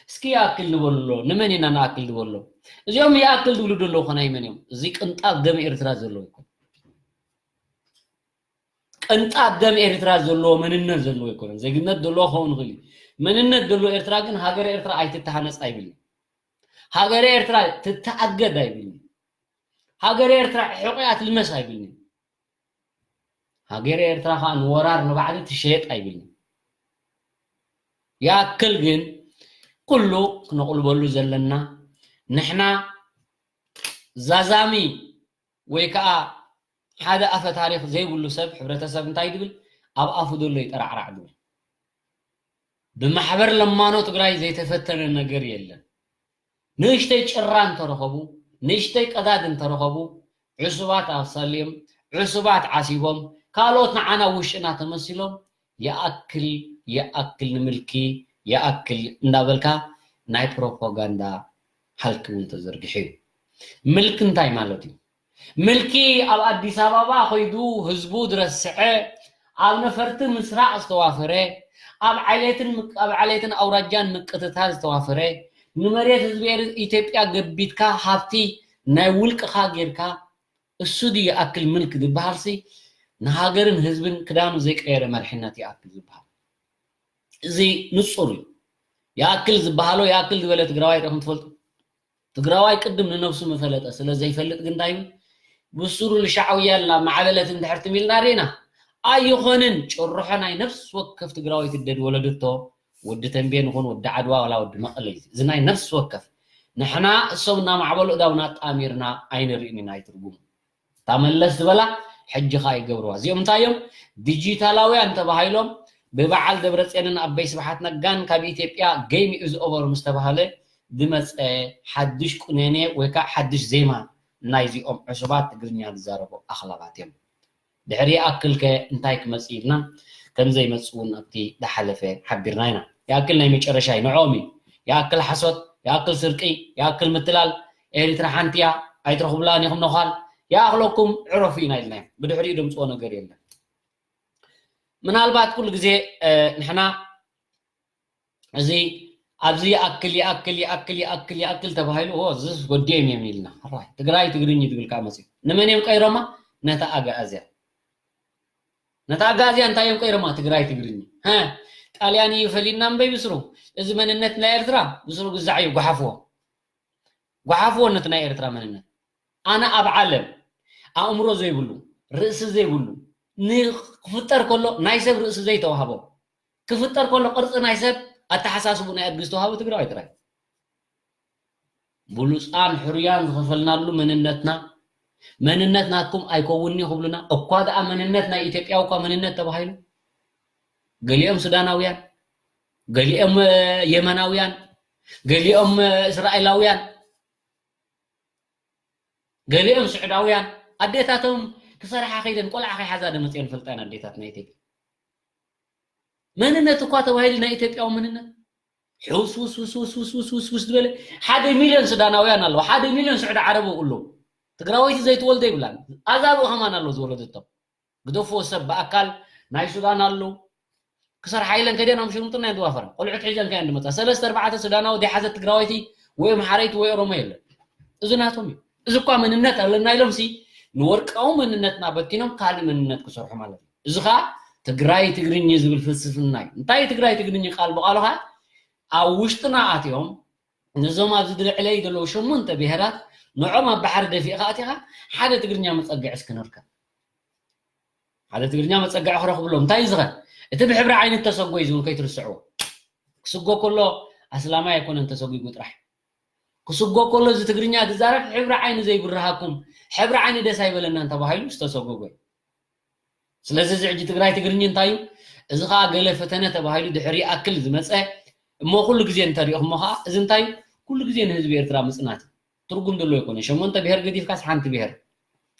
እስኪ ይኣክል ንበሉ ኣሎ። ንመን ኢና ንኣክል ዝበሎ? እዚኦም ይኣክል ዝብሉ ዘለዉ ኸ ናይ መን እዮም? እዚ ቅንጣብ ደም ኤርትራ ዘለዎ ይኮን። ቅንጣብ ደም ኤርትራ ዘለዎ መንነት ዘለዎ ኣይኮነን። ዜግነት ዘለዎ ክኸውን ይኽእል እዩ። መንነት ዘለዎ ኤርትራ ግን ሃገረ ኤርትራ ኣይትተሃነጽ ኣይብልን። ሃገረ ኤርትራ ትተኣገድ ኣይብልን። ሃገረ ኤርትራ ሕቑያ ትልመስ ኣይብልን። ሃገረ ኤርትራ ከዓ ንወራር ንባዕዲ ትሸየጥ ኣይብልን። ይኣክል ግን ኩሉ ክነቑልበሉ ዘለና ንሕና ዛዛሚ ወይ ከዓ ሓደ ኣፈ ታሪኽ ዘይብሉ ሰብ ሕብረተሰብ እንታይ ድብል ኣብ ኣፉ ዘሎ ይጠራዕራዕ ድብል። ብማሕበር ለማኖ ትግራይ ዘይተፈተነ ነገር የለን። ንእሽተይ ጭራ እንተረኸቡ፣ ንእሽተይ ቀዳድ እንተረኸቡ፣ ዕሱባት ኣሳልዮም፣ ዕሱባት ዓሲቦም፣ ካልኦት ንዓና ውሽጥና ተመሲሎም ይኣክል ይኣክል ንምልኪ ይኣክል እንዳበልካ ናይ ፕሮፓጋንዳ ሃልኪ እውን ተዘርጊሑ እዩ። ምልኪ እንታይ ማለት እዩ? ምልኪ ኣብ ኣዲስ ኣበባ ከይዱ ህዝቡ ዝረስዐ፣ ኣብ ነፈርቲ ምስራቕ ዝተዋፈረ፣ ኣብ ዓሌትን ኣብ ዓሌትን ኣውራጃን ምቅትታል ዝተዋፈረ፣ ንመሬት ህዝቢ ኢትዮጵያ ገቢትካ ሃብቲ ናይ ውልቅኻ ጌርካ እሱ ድዩ ይኣክል ምልክ ዝበሃልሲ ንሃገርን ህዝብን ክዳኑ ዘይቀየረ መርሕነት ይኣክል ዝበሃል። እዚ ንጹር እዩ። ይኣክል ዝበሃሎ ይኣክል ዝበለ ትግራዋይ ርኢኹም ትፈልጡ? ትግራዋይ ቅድም ንነብሱ ምፈለጠ ስለ ዘይፈልጥ ግን እንታይ ይብል? ብሱሩ ንሻዕውያ ላ ማዕበለት እንድሕር ትም ኢልና ርኢና ኣይኾንን። ጭርሖ ናይ ነፍሲ ወከፍ ትግራዋይ ትደድ ወለድቶ ወዲ ተንቤን ይኹን ወዲ ዓድዋ ዋላ ወዲ መቐለ እዩ። እዚ ናይ ነፍሲ ወከፍ ንሕና እሶም እናማዕበሉ እዳውና ጣሚርና ኣይንርእን ኢና ኣይትርጉሙ። እታ መለስ ዝበላ ሕጂ ኸኣ ይገብርዋ። እዚኦም እንታይ እዮም? ዲጂታላውያን ተባሂሎም ብበዓል ደብረፅዮንን ኣበይ ስብሓት ነጋን ካብ ኢትዮጵያ game is over ምስ ተባህለ ዝመፀ ሓድሽ ቁነኔ ወይ ከዓ ሓድሽ ዜማ ናይዚኦም ዕሱባት ትግርኛ ዝዛረቡ ኣኽላባት እዮም። ድሕሪ ይኣክል ከ እንታይ ክመጽእ ኢልና ከም ዘይመጽእ እውን ኣብቲ ዝሓለፈ ሓቢርና ኢና። ይኣክል ናይ መጨረሻ እዩ፣ ንዕኦም እዩ። ይኣክል ሓሶት፣ ይኣክል ስርቂ፣ ይኣክል ምትላል። ኤሪትራ ሓንቲ እያ፣ ኣይትረኽቡላን ኢኹም ነዃል። ይኣኽለኩም ዕረፉ ኢና ኢልናዮም። ብድሕሪኡ ደምፅዎ ነገር የለን። ምናልባት ኩሉ ግዜ ንሕና እዚ ኣብዚ ይኣክል ይኣክል ይኣክል ይኣክል ይኣክል ተባሂሉ፣ ኦ፣ እዚስ ወዲኦም እዮም ኢልና። ሕራይ ትግራይ ትግርኝ ትብል ከዓ መፅኡ። ንመን እዮም ቀይሮማ? ነታ ኣጋኣዝያ። ነታ ኣጋኣዝያ እንታይ እዮም ቀይሮማ? ትግራይ ትግርኝ። ሀ፣ ጣልያን እዩ ፈሊና እምበይ ብስሩ። እዚ መንነት ናይ ኤርትራ ብስሩ ግዛዕ እዩ፣ ጓሓፍዎ። ጓሓፍዎ ነቲ ናይ ኤርትራ መንነት። ኣነ ኣብ ዓለም ኣእምሮ ዘይብሉ፣ ርእሲ ዘይብሉ፣ ንክፍጠር ከሎ ናይ ሰብ ርእሲ ዘይተዋህቦ፣ ክፍጠር ከሎ ቅርፂ ናይ ሰብ ኣተሓሳስቡ ናይ ኣድጊ ዝተዋህቦ ትግራዋይ ጥራይ። ብሉፃን ሕሩያን ዝኸፈልናሉ መንነትና፣ መንነት ናትኩም ኣይከውንኒ ክብሉና፣ እኳ ደኣ መንነት ናይ ኢትዮጵያ እኳ መንነት ተባሂሉ፣ ገሊኦም ሱዳናውያን፣ ገሊኦም፣ እ፣ የመናውያን፣ ገሊኦም፣ እ፣ እስራኤላውያን፣ ገሊኦም ስዑዳውያን፣ ኣዴታቶም ክሰርሓ ከይደን ቆልዓ ከይሓዛ ደመፅኦን ፈልጣን ኣዴታት ናይ ኢትዮጵያ። መንነት እኳ ተባሂሉ ናይ ኢትዮጵያዊ መንነት ሕውስ ውስ ውስ ውስ ውስ ውስ ውስ ውስ ዝበለ ሓደ ሚልዮን ሱዳናውያን ኣለዉ። ሓደ ሚልዮን ስዑዲ ዓረብ ኣለዉ። ትግራወይቲ ዘይትወልደ ይብላን። ኣዛብኡ ከማን ኣለዉ ዝወለደቶም። ግደፍዎ ሰብ ብኣካል ናይ ሱዳን ኣለዉ። ክሰርሓ ኢለን ከይደን ኣብ ሽርሙጥና እየን ዝዋፈራ። ቆልዑት ሒዘን ከየን ዝመፃ። ሰለስተ ኣርባዕተ ሱዳናዊ ዘይሓዘት ትግራወይቲ ወይ ኣምሓረይቲ ወይ ኦሮሞ የለን። እዚ ናቶም እዩ። እዚ እኳ መንነት ኣለና ኢሎምሲ ንወርቃዊ መንነትና በቲኖም ካልእ መንነት ክሰርሑ ማለት እዩ። እዚ ኸዓ ትግራይ ትግርኝ ዝብል ፍልስፍና እዩ። እንታይ እዩ ትግራይ ትግርኝ? ቃል ብቓሉ ኸዓ ኣብ ውሽጥና ኣትዮም ነዞም ኣብዚ ድልዕለይ ዘለዉ ሸሞንተ ብሄራት ንዖም ኣብ ባሕሪ ደፊእኻ ኣቲኻ ሓደ ትግርኛ መፀግዒ እስኪ ንርከብ። ሓደ ትግርኛ መፀግዒ ክረኽብሎም። እንታይ እዩ ዝኸ? እቲ ብሕብሪ ዓይኒ እተሰጎ እዩ ዝብል ከይትርስዕዎ። ክስጎ ከሎ ኣስላማይ ኣይኮነን ተሰጒጉ ጥራሕ። ክስጎ ከሎ እዚ ትግርኛ ዝዛረብ ሕብሪ ዓይኒ ዘይብርሃኩም፣ ሕብሪ ዓይኒ ደስ ኣይበለናን ተባሂሉ ዝተሰጎጎ እዩ። ስለዚ እዚ ሕጂ ትግራይ ትግርኝ እንታይ እዩ? እዚ ኸዓ ገለ ፈተነ ተባሂሉ ድሕሪ ይኣክል ዝመፀ እሞ ኩሉ ግዜ እንተሪእኹሞ ኸዓ እዚ እንታይ እዩ? ኩሉ ግዜ ንህዝቢ ኤርትራ ምፅናት እዩ። ትርጉም ዘለዎ ኣይኮነን። ሸሞንተ ብሄር ገዲፍካስ ሓንቲ ብሄር።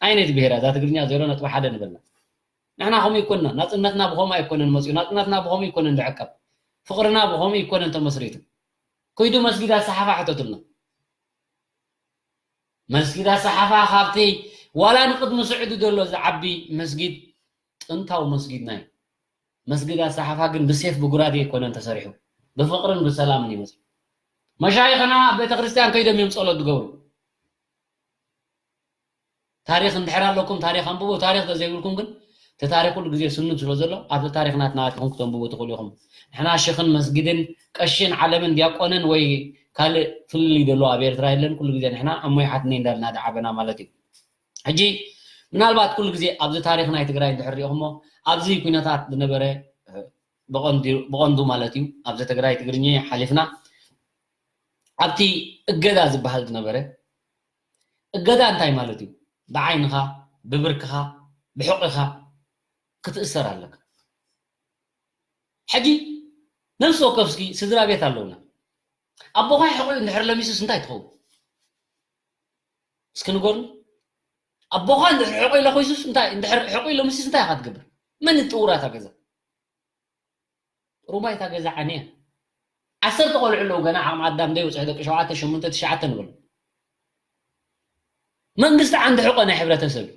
ኣየነይቲ ብሄር እያ? እዛ ትግርኛ ዜሮ ነጥቢ ሓደ ንበላ። ንሕና ከምኡ ኣይኮንና። ናፅነትና ብኸምኡ ኣይኮነን መፂኡ። ናፅነትና ብኸምኡ ኣይኮነን ዝዕቀብ። ፍቕርና ብኸምኡ ኣይኮነን ተመስሪቱ። ከይዱ መስጊድ ኣሰሓፋ ሕተቱልና። መስጊድ ኣሰሓፋ ካብቲ ዋላ ንቅድሚ ስዑዲ ዘሎ ዝዓቢ መስጊድ ጥንታዊ መስጊድና እዩ። መስጊድ ኣሰሓፋ ግን ብሴፍ ብጉራዴ ኣይኮነን ተሰሪሑ። ብፍቕርን ብሰላምን እዩ መፂኡ። መሻይኽና ኣብ ቤተ ክርስቲያን ከይዶም እዮም ጸሎት ዝገብሩ። ታሪኽ እንድሕር ኣለኩም ታሪኽ ኣንብቡ። ታሪኽ ተዘይብልኩም ግን እቲ ታሪኽ ኩሉ ግዜ ስኑድ ስለ ዘሎ ኣብቲ ታሪኽ ናትና ኣቲኹም ክተንብቡ ትኽእሉ ኢኹም። ንሕና ሽኽን መስጊድን ቀሽን ዓለምን ዲያቆንን ወይ ካልእ ፍልልይ ዘለዎ ኣብ ኤርትራ የለን። ኩሉ ግዜ ንሕና እሞይ ሓትነይ እንዳልና ዝዓበና ማለት እዩ። ሕጂ ምናልባት ኩሉ ግዜ ኣብዚ ታሪኽ ናይ ትግራይ እንድሕር ሪኢኹሞ ኣብዚ ኩነታት ዝነበረ ብቐንዱ ማለት እዩ። ኣብዚ ትግራይ ትግርኛ ሓሊፍና ኣብቲ እገዳ ዝበሃል ዝነበረ እገዳ እንታይ ማለት እዩ? ብዓይንኻ፣ ብብርክኻ፣ ብሕቑኻ ክትእሰር ኣለካ። ሕጂ ነፍሲ ወከፍ እስኪ ስድራ ቤት ኣለውና። ኣቦኻ ሕቑ እንድሕር ለሚሱስ እንታይ ትኸውን? እስኪ ንገሩኒ። ኣቦኻ እንድሕር ሕቑ ኢለ ኮይሱስ እንታይ፣ እንድሕር ሕቑ ኢለ ሚሱስ እንታይ ኢኻ ትገብር? መን ይጥውራ እታ ገዛ? ጥሩምባ እታ ገዛ ዓንያ። ዓሰርተ ቆልዑ ኣለዉ ገና ዓቕሚ ኣዳም ዘይበፅሑ ደቂ ሸውዓተ፣ ሸሞንተ፣ ትሽዓተ ንበሉ። መንግስቲ ዓንዲ ሕቆ ናይ ሕብረተሰብ እዩ።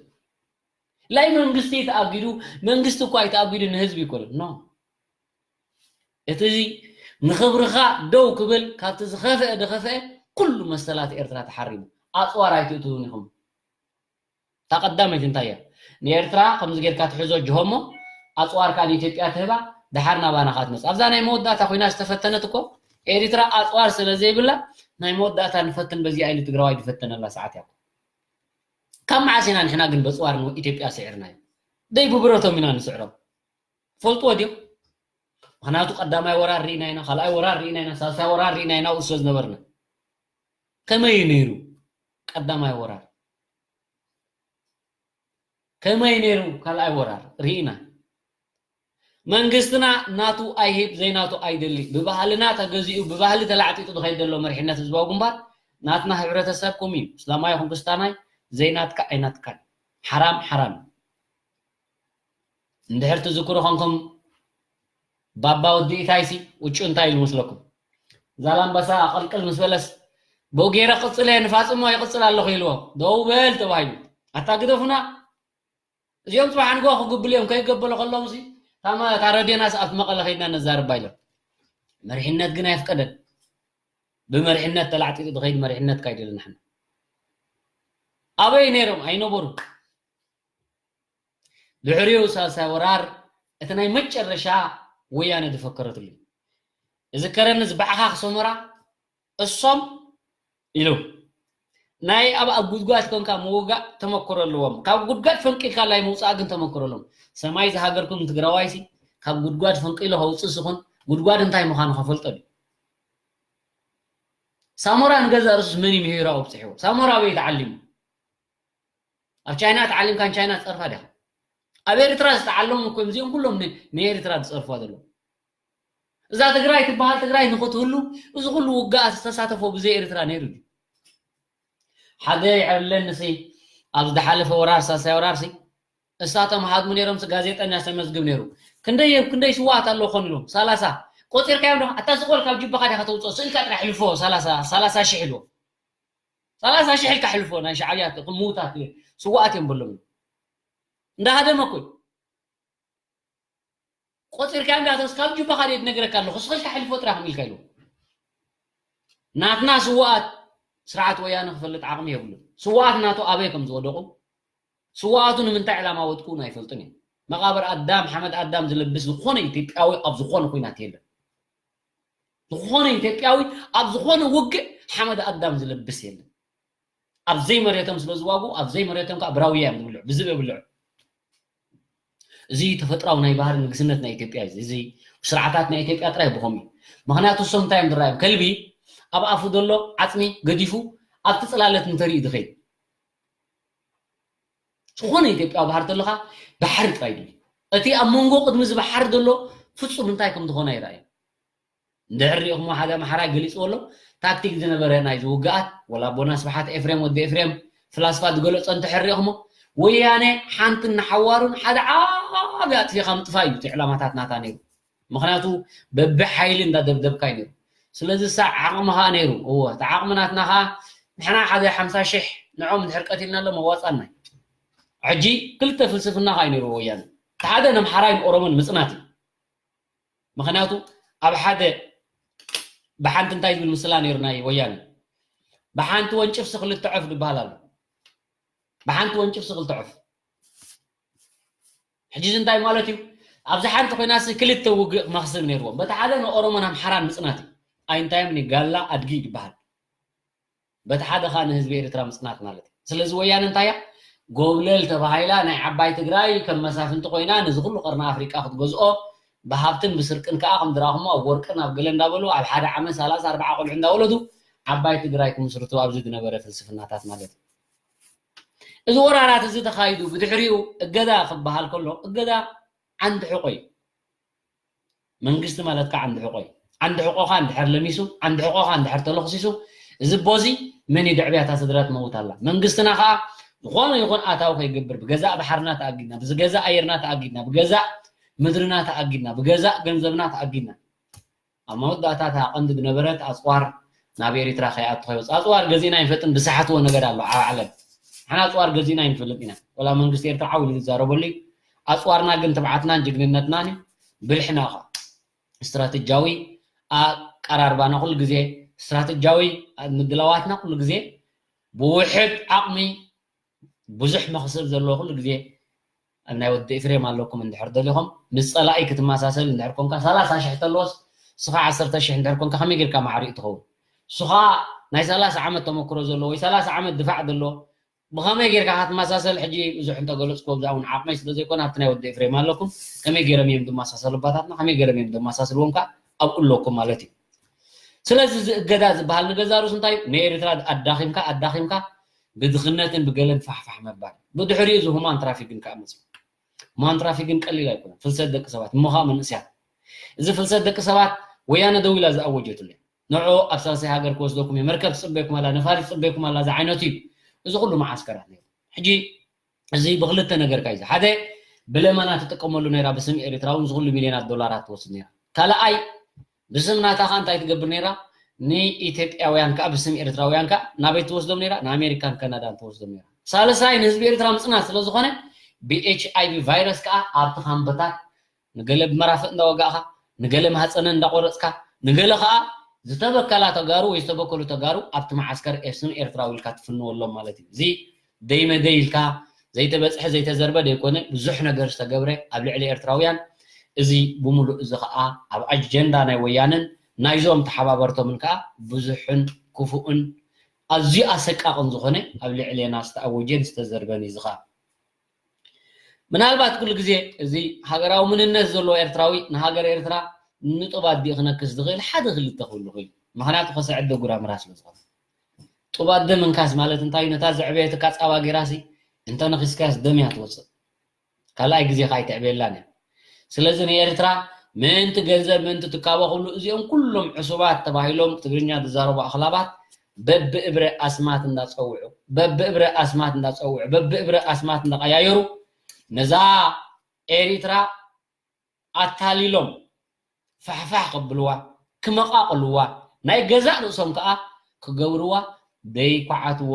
ላይ መንግስቲ ተኣጊዱ፣ መንግስቲ እኳ ኣይተኣጊዱ ንህዝቢ ይኮነ። ኖ። እቲ እዚ ንኽብርኻ ደው ክብል ካብቲ ዝኸፍአ ዝኸፍአ ኩሉ መሰላት ኤርትራ ተሓሪሙ። ኣፅዋር ኣይትእትውን ኢኹም። እታ ቀዳመይቲ እንታይ እያ? ንኤርትራ ከምዚ ጌርካ ትሕዞ ጅሆ እሞ ኣጽዋርካ ንኢትዮጵያ ትህባ፣ ደሓር ናባና ከኣ ትመጽእ። ኣብዛ ናይ መወዳእታ ኮይና ዝተፈተነት እኮ ኤሪትራ ኣጽዋር ስለ ዘይብላ ናይ መወዳእታ ንፈትን በዚኣ ኢሉ ትግራዋይ ዝፈተነላ ሰዓት እያ እኮ። ካብ መዓስ ኢና ንሕና ግን በጽዋር ንኢትዮጵያ ስዒርናዮ? ደይ ብብረቶም ኢና ንስዕሮም። ፈልጥዎ ድዮም? ምኽንያቱ ቀዳማይ ወራር ርኢና ኢና፣ ካልኣይ ወራር ርኢና ኢና፣ ሳልሳይ ወራር ርኢና ኢና፣ ኣብኡ ስለ ዝነበርና። ከመይ እዩ ነይሩ ቀዳማይ ወራር? ከመይ ነይሩ ካልኣይ ወራር? ርኢና። መንግስትና ናቱ ኣይህብ ዘይናቱ ኣይደሊ። ብባህልና ተገዚኡ ብባህሊ ተላዕጢጡ ዝኸይድ ዘሎ መሪሕነት ህዝባዊ ግንባር ናትና ሕብረተሰብ ከምኡ እዩ። እስላማይ ይኹን ክስታናይ ዘይናትካ ኣይናትካን። ሓራም ሓራም። እንድሕር ትዝክሩ ኾንኩም፣ ባባ ወዲ ኢታይሲ ውጩ እንታይ ኢሉ መስለኩም? ዛላምበሳ ኣቐልቅል ምስ በለስ፣ ብኡ ገይረ ክቕጽል እየ፣ ንፋጽሞ ይቕጽል ኣለኹ ኢልዎ። ደው በል ተባሂሉ። ኣታ ግደፉና፣ እዚኦም ጽባሕ ንግሆ ክግብሉ እዮም፣ ከይገበሉ ከለዉ ሲ፣ ታማ-፣ እታ ረድዮናስ ኣብ መቐለ ከይድና ነዛርባ ኢሎም። መሪሕነት ግን ኣይፍቀደን። ብመሪሕነት ተላዕጢጡ ዝኸይድ መሪሕነት ካይደለ ንሕና። ኣበይ ነይሮም? ኣይነበሩ። ድሕሪኡ ሳልሳይ ወራር እቲ ናይ መጨረሻ ወያነ ዝፈከረትሉ እዩ። እዚ ከረን እዚ ባዕኻ ክሰመራ እሶም ኢሉ ናይ ኣብ ኣብ ጉድጓድ ኮንካ ምውጋእ ተመክሮ ኣለዎም። ካብ ጉድጓድ ፈንቂልካ ላይ ምውፃእ ግን ተመክሮ ኣለዎም። ሰማይ ዝሃገርኩም ትግራዋይሲ ካብ ጉድጓድ ፈንቂሉ ከውፅእ ስኹን ጉድጓድ እንታይ ምዃኑ ከፈልጦ ድዩ? ሳሞራ ንገዛእ ርእሱስ መን እዩ ምሂሩ ኣብፅሕዎ? ሳሞራ ኣበይ ተዓሊሙ? ኣብ ቻይና ተዓሊምካ ንቻይና ትፀርፋ ዲኻ? ኣብ ኤርትራ ዝተዓለሙ እኮ እዮም እዚኦም ኩሎም ን-፣ ንኤርትራ ዝፀርፍዋ ዘለዉ። እዛ ትግራይ ትበሃል ትግራይ ንኽትህሉ እዚ ኩሉ ውግኣት ዝተሳተፎ ብዘይ ኤርትራ ነይሩ ድዩ? ሓደ ይዕብለኒ ሲ፣ ኣብ ዝሓለፈ ወራር፣ ሳልሳይ ወራር ሲ፣ እሳቶም ሃድሙ ነይሮም ሲ፣ ጋዜጠኛ ተመዝግብ ነይሩ። ክንደይ እዮም፣ ክንደይ ስዋኣት ኣለዉ ኾን ኢሎም? ሰላሳ። ቆፂርካዮም ዶ? ኣታ ስቕ በል ካብ ጅባኻ ዲኻ ተውፅኦ? ስእልካ ጥራሕ ሕልፎ፣ ሰላሳ፣ ሰላሳ ሺሕ ኢልዎ። ሰላሳ ሺሕ ኢልካ ሕልፎ፣ ናይ ሻዕብያ ምዉታት ስዋኣት እዮም በሎም። እንዳሃደመ እኮ እዩ። ቆፂርካ እንዳተስ ካብ ጅባኻ ድየ ዝነግረካ ኣለኹ፣ ስቕ ኢልካ ሕልፎ ጥራሕ ኢልካ ኢልዎ። ናትና ስዋኣት ስርዓት ወያነ ክፈልጥ ዓቕሚ የብሉን። ስዋኣት ናቱ ኣበይ ከም ዝወደቑ፣ ስዋኣቱ ንምንታይ ዕላማ ወድቁ እውን ኣይፈልጡን እዮም። መቓብር ኣዳም፣ ሓመድ ኣዳም ዝለብስ ዝኾነ ኢትዮጵያዊ ኣብ ዝኾነ ኲናት የለን። ዝኾነ ኢትዮጵያዊ ኣብ ዝኾነ ውግእ ሓመድ ኣዳም ዝለብስ የለን። ኣብ ዘይመሬቶም ስለ ዝዋግኡ፣ ኣብ ዘይመሬቶም ከዓ ብራውያ እዮም ዝብልዑ፣ ብዝብ የብልዑ። እዚ ተፈጥራዊ ናይ ባህሪ ንግስነት ናይ ኢትዮጵያ እዩ። እዚ ስርዓታት ናይ ኢትዮጵያ ጥራይ ብኸምኡ እዩ። ምኽንያቱ እሶም እንታይ እዮም ዝረኣዮም? ከልቢ ኣብ ኣፉ ዘሎ ዓፅሚ ገዲፉ ኣብቲ ፅላለት እንተርኢ ዝኸይድ። ዝኾነ ኢትዮጵያዊ ባሕሪ ተለኻ ባሕሪ ጥራይ ድዩ? እቲ ኣብ መንጎ ቅድሚ እዚ ባሕሪ ዘሎ ፍጹም እንታይ ከም ዝኾነ ኣይረኣዮን። እንድሕር ሪእኹሞ ሓደ ኣምሓራይ ገሊፅዎ ኣሎ፣ ታክቲክ ዝነበረ ናይ ዝውግኣት፣ ወላ ኣቦና ስብሓት ኤፍሬም ወዲ ኤፍሬም ፍላስፋ ዝገለፆ እንድሕር ሪእኹሞ፣ ወያነ ሓንትን ንሓዋሩን ሓደ ዓቢ ኣጥፊኻ ምጥፋእ እዩ እቲ ዕላማታት ናታ ነይሩ። ምኽንያቱ በብሓይሊ እንዳደብደብካ እዩ ነይሩ። ስለዚ ሳዕ ዓቕሚ ኸዓ ነይሩ። እወ፣ እቲ ዓቕሚ ናትና ኸዓ ንሕና ሓደ ሓምሳ ሽሕ ንዖም እንድሕር ቀቲልና ኣሎ መዋፃና እዩ። ሕጂ ክልተ ፍልስፍና ኸዓ እዩ ነይሩ ወያነ። እቲ ሓደ ነምሓራይ ንኦሮሞን ምፅናት እዩ። ምኽንያቱ ኣብ ሓደ ብሓንቲ እንታይ ዝብል ምስላ ነይሩ ናይ ወያነ? ብሓንቲ ወንጭፍሲ ክልተ ዐፍ ዝበሃል ኣሎ። ብሓንቲ ወንጭፍሲ ክልተ ዐፍ። ሕጂ እዚ እንታይ ማለት እዩ? ኣብዚ ሓንቲ ኮይናሲ ክልተ ውግእ መኽስብ ነይርዎም። በቲ ሓደ ንኦሮሞን ኣምሓራን ምፅናት እዩ። ኣይንታዮም ንጋላ ኣድጊ ይበሃል። በቲ ሓደ ኸዓ ንህዝቢ ኤርትራ ምፅናት ማለት እዩ። ስለዚ ወያነ እንታይ እያ? ጎብለል ተባሂላ ናይ ዓባይ ትግራይ ከም መሳፍንቲ ኮይና ነዚ ኩሉ ቀርኒ ኣፍሪቃ ክትገዝኦ ብሃብትን ብስርቅን ከዓ ከም ዝረኣኹሞ ኣብ ወርቅን ኣብ ገለ እንዳበሉ ኣብ ሓደ ዓመት ሰላሳ ኣርባዓ ቆልዑ እንዳወለዱ ዓባይ ትግራይ ክምስርቱ ኣብዚ ዝነበረ ፍልስፍናታት ማለት እዩ። እዚ ወራራት እዚ ተኻይዱ ብድሕሪኡ እገዳ ክበሃል ከሎ እገዳ ዓንዲ ሕቆ እዩ። መንግስቲ ማለት ከዓ ዓንዲ ሕቆ እዩ። ዓንዲ ሕቆኻ እንድሕር ለሚሱ፣ ዓንዲ ሕቆኻ እንድሕር ተለኽሲሱ፣ እዚ ቦዚ መን እዩ ድዕብያታ ስድራ ትመውት ኣላ። መንግስትና ከዓ ዝኾነ ይኹን ኣታዊ ከይገብር ብገዛእ ባሕርና ተኣጊድና፣ ብገዛእ ኣየርና ተኣጊድና፣ ብገዛእ ምድርና ተኣጊድና፣ ብገዛእ ገንዘብና ተኣጊድና። ኣብ መወዳእታ እታ ቀንዲ ዝነበረት ኣፅዋር ናብ ኤሪትራ ከይኣቱ ከይወፅእ። ኣፅዋር ገዚእና ኣይንፈልጥን ዝሰሓትዎ ነገር ኣሎ ኣብ ዓለም። ንሕና ኣፅዋር ገዚእና ኣይንፈልጥ ኢና። ወላ መንግስቲ ኤርትራ ዓው ኢሉ ዝዛረበሉ እዩ። ኣፅዋርና ግን ትብዓትናን ጅግንነትናን እዩ። ብልሕና ኸዓ ስትራተጃዊ ኣቀራርባና ኩሉ ግዜ፣ ስትራተጃዊ ምድላዋትና ኩሉ ግዜ ብውሕድ ዓቕሚ ብዙሕ መኽስብ ዘለዎ ኩሉ ግዜ ኣብ ናይ ወዲ ኤፍሬም ኣለኩም እንድሕር ደሊኹም፣ ምስ ጸላኢ ክትመሳሰል እንድሕር ኮንካ፣ ሰላሳ ሽሕ ተለዎስ፣ ንስኻ ዓሰርተ ሽሕ እንድሕር ኮንካ፣ ከመይ ጌርካ ማዕሪኡ ትኸውን? ንስኻ ናይ ሰላሳ ዓመት ተመክሮ ዘለዎ ወይ ሰላሳ ዓመት ድፋዕ ዘለዎ፣ ብኸመይ ጌርካ ክትመሳሰል? ሕጂ ብዙሕ እንተገለጽኩ፣ ኣብዛ እውን ዓቕመይ ስለ ዘይኮነ፣ ኣብቲ ናይ ወዲ ኤፍሬም ኣለኩም፣ ከመይ ጌሮም እዮም ዝመሳሰሉ ኣባታትና፣ ከመይ ጌሮም እዮም ዘመሳስልዎም ከኣ ኣብኡ ኣለኩም ማለት እዩ። ስለዚ እዚ እገዳ ዝበሃል ንገዛ ርእሱ እንታይ እዩ? ንኤርትራ ኣዳኺምካ፣ ኣዳኺምካ፣ ብድኽነትን ብገለን ፋሕፋሕ ምባል። ብድሕሪኡ እዚ ሁማን ትራፊክን ከኣ መጽዩ። ሁማን ትራፊክን ቀሊል ኣይኮነን። ፍልሰት ደቂ ሰባት፣ እሞ ኸኣ መንእሰያት። እዚ ፍልሰት ደቂ ሰባት ወያነ ደው ኢላ ዝኣወጀትሉ እያ። ንዑ ኣብ ሳልሳይ ሃገር ክወስደኩም እየ፣ መርከብ ትጽበየኩም ኣላ፣ ነፋሪት ትጽበየኩም ኣላ ዝዓይነቱ እዩ። እዚ ኩሉ መዓስከራት ነይሩ። ሕጂ እዚ ብኽልተ ነገር እዩ። ሓደ ብለመና ትጥቀመሉ ነይራ፣ ብስም ኤርትራውን ዝኹሉ ሚልዮናት ዶላራት ትወስድ ነይራ። ካልኣይ ብስም ናታ ከኣ እንታይ ትገብር ነይራ? ንኢትዮጵያውያን ከኣ ብስም ኤርትራውያን ከኣ ናበይ ትወስዶም ነይራ? ንኣሜሪካን ካናዳን ትወስዶም ነይራ። ሳልሳይ ንህዝቢ ኤርትራ ምጽናት ስለ ዝኾነ ብኤች ኣይ ቪ ቫይረስ ከኣ ኣብቲ ካምፕታት ንገለ ብመራፍእ እንዳወጋእካ፣ ንገለ ማህፀነን እንዳቆረፅካ፣ ንገለ ከዓ ዝተበከላ ተጋሩ ወይ ዝተበከሉ ተጋሩ ኣብቲ መዓስከር ኤስን ኤርትራዊ ኢልካ ትፍንወሎም ማለት እዩ። እዚ ደይመደይ ኢልካ ዘይተበፅሐ ዘይተዘርበ ደይኮነ፣ ብዙሕ ነገር ዝተገብረ ኣብ ልዕሊ ኤርትራውያን። እዚ ብምሉእ እዚ ከዓ ኣብ ኣጀንዳ ናይ ወያነን ናይዞም ተሓባበርቶምን ከዓ ብዙሕን ክፉእን ኣዝዩ ኣሰቃቕን ዝኾነ ኣብ ልዕሌና ዝተኣወጀን ዝተዘርበን እዩ። እዚ ከዓ ምናልባት ኩሉ ግዜ እዚ ሃገራዊ መንነት ዘለዎ ኤርትራዊ ንሃገር ኤርትራ ንጡብ ኣዲኡ ክነክስ ዝኽእል ሓደ ክልተ ክህሉ ይኽእል። ምኽንያቱ ከሰዐደ ጉራምራ ስለ ዝኾነ። ጡብ ኣደ ምንካስ ማለት እንታይ እዩ? ነታ ዘዕበየትካ ጻባ ጌራሲ እንተ ነኺስካያስ ደም እያ ትወጽእ። ካልኣይ ግዜ ከኣ ኣይትዕበየላን እያ። ስለዚ ንኤርትራ ምእንቲ ገንዘብ፣ ምእንቲ ትካቦ ኩሉ እዚኦም ኩሎም ዕሱባት ተባሂሎም ትግርኛ ዝዛረቡ ኣኽላባት በብእብረ ኣስማት እንዳጸውዑ፣ በብእብረ ኣስማት እንዳጸውዑ፣ በብእብረ ኣስማት እንዳቀያየሩ ነዛ ኤሪትራ ኣታሊሎም ፋሕፋሕ ከብልዋ፣ ክመቃቅልዋ፣ ናይ ገዛእ ርእሶም ከኣ ክገብርዋ ዘይኳዓትዎ